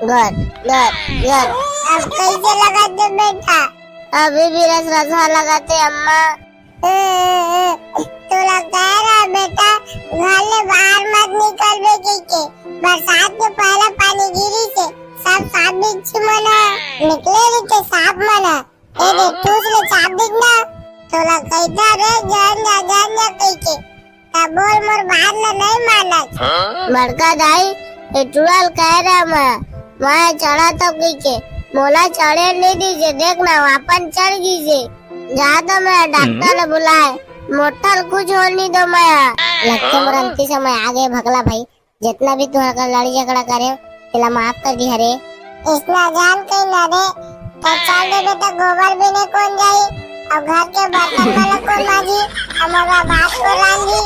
गुड, गुड, गुड। अब कैसे लगत हे बेटा? अभी भी रस रसा लगत हे अम्मा। तोला कह रहा बेटा, घर ले बाहर मत निकलबे कहिके। बरसात के पहला पानी गिरी से सब सांप बिच्छू मन निकले रहिथे, सांप मन। ए दे, ठूस ले चाप दिख ना। तोला कहिथा रे, जान जा, जान जा कहिके। त बोल मोर बात ल नहीं मानत। बड़का दाई, ए टुड़ल कह रहा मैं, मैं चढ़ा तो कहिके। मोला चढ़े नहीं दीजिए, देख ना, वापन चढ़ गीजिए। जा तो मैं डॉक्टर ल बुलाए, मोठल कुछ होन नहीं दो मैं। लगथे मोर अंतिम समय आ गए भगला भाई। जितना भी तुहर कर लड़ी झगड़ा करे, तेला माफ कर दिहा रे। इसना जान कहीं ना रे, तो चल दे बेटा, गोबर भी नहीं कौन जाई, और घर के बर्तन वाला कौन माजी, और मोर भात को रांधी।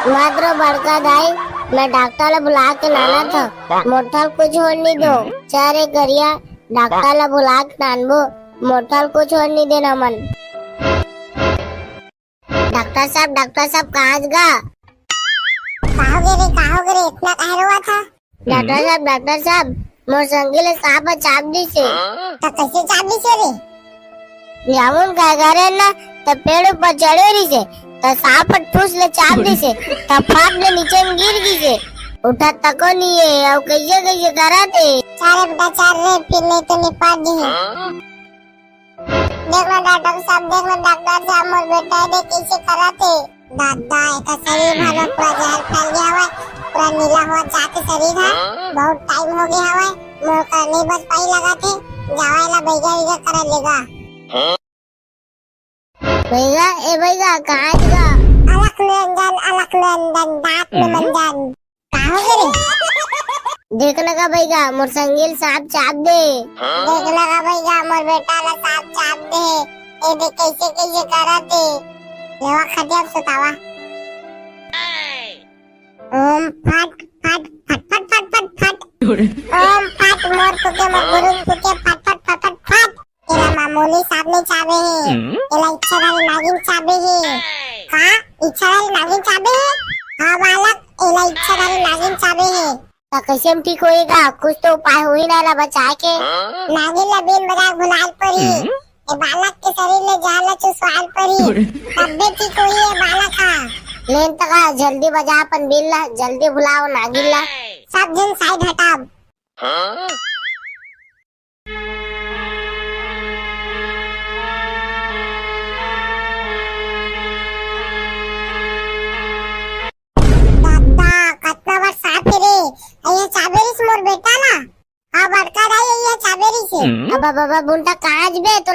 मात्र बड़का दाई, मैं डॉक्टर ला बुला के लाना था, मोठल कुछ होन नहीं दो। चारे करिया, डॉक्टर ला बुला के लानबो, मोठल कुछ होन नहीं देना मन। डॉक्टर साहब, डॉक्टर साहब, कहाँ गा? का हो गे रे, का हो गे रे, इतना काहे रोवत हा? डॉक्टर साहब, डॉक्टर साहब, मोर संगी ल सांप ह चाब दिस हे। त कइसे चाब दिस हे रे? जामुन खाए गे रहेन ना, त पेड़ ऊपर चढ़े रहिस हे, त सांप ह ठूस ले चाब दिस हे, त फाट ले नीचे म गिर गिस हे। उठत तको नइ हे, अउ कइसे कइसे करत हे। चल रे बेटा, चल रे, फिर नइ तो निपट दिही। देख ना डॉक्टर साहब, देख ना डॉक्टर साहब, मोर बेटा ए देख कइसे करत हे। दादा, एकर शरीर भर में पूरा जहर फैल गे हवय, पूरा नीला होवत जात हे शरीर ह। बहुत टाइम हो गे हवय, मोर करा नइ बच पाही लगत हे। जावा एला बइगा वइगा करा लेगा। बइगा, ए बइगा, कहाँ गे? अलख निरंजन, अलख निरंजन, दांत में मंजन। का हो गे रे? देख ना गा बइगा, मोर संगी ल सांप चाब दे। देख ना गा बइगा, मोर बेटा ला सांप चाब दे। ए देख कइसे कइसे करत हे। लेवा खटिया म सुतावा। ओम फट फट फट फट फट फट फट। ओम फट मोर फूके मोर गुरु फूके फट फट फट फट फट। एला मामूली सांप नइ चाबे हे, एला इच्छाधारी नागिन चाबे हे। का? इच्छाधारी नागिन चाबे हे? हाँ बालक, एला इच्छाधारी नागिन चाबे हे। त कइसे म ठीक होही गा? कुछ तो उपाय होही ना एला बचाए के। नागिन ला बीन बजाए भुलाए ल परही। ए बालक के शरीर ले जहर ला चुसवाए ल परही। तब्बे ठीक होही ए बालक ह। लेन त गा, जल्दी बजा अपन बीन ला, जल्दी भुलाओ नागिन ला। सब झन साइड हटाब। दादा, कतना बड़ सांप हे रे। अइया चाबे रिस मोर बेटा ला। हाँ, बड़का दाई, अइया चाबे रिस हे। अब बाबा बुंटा कहाँ जबे? तो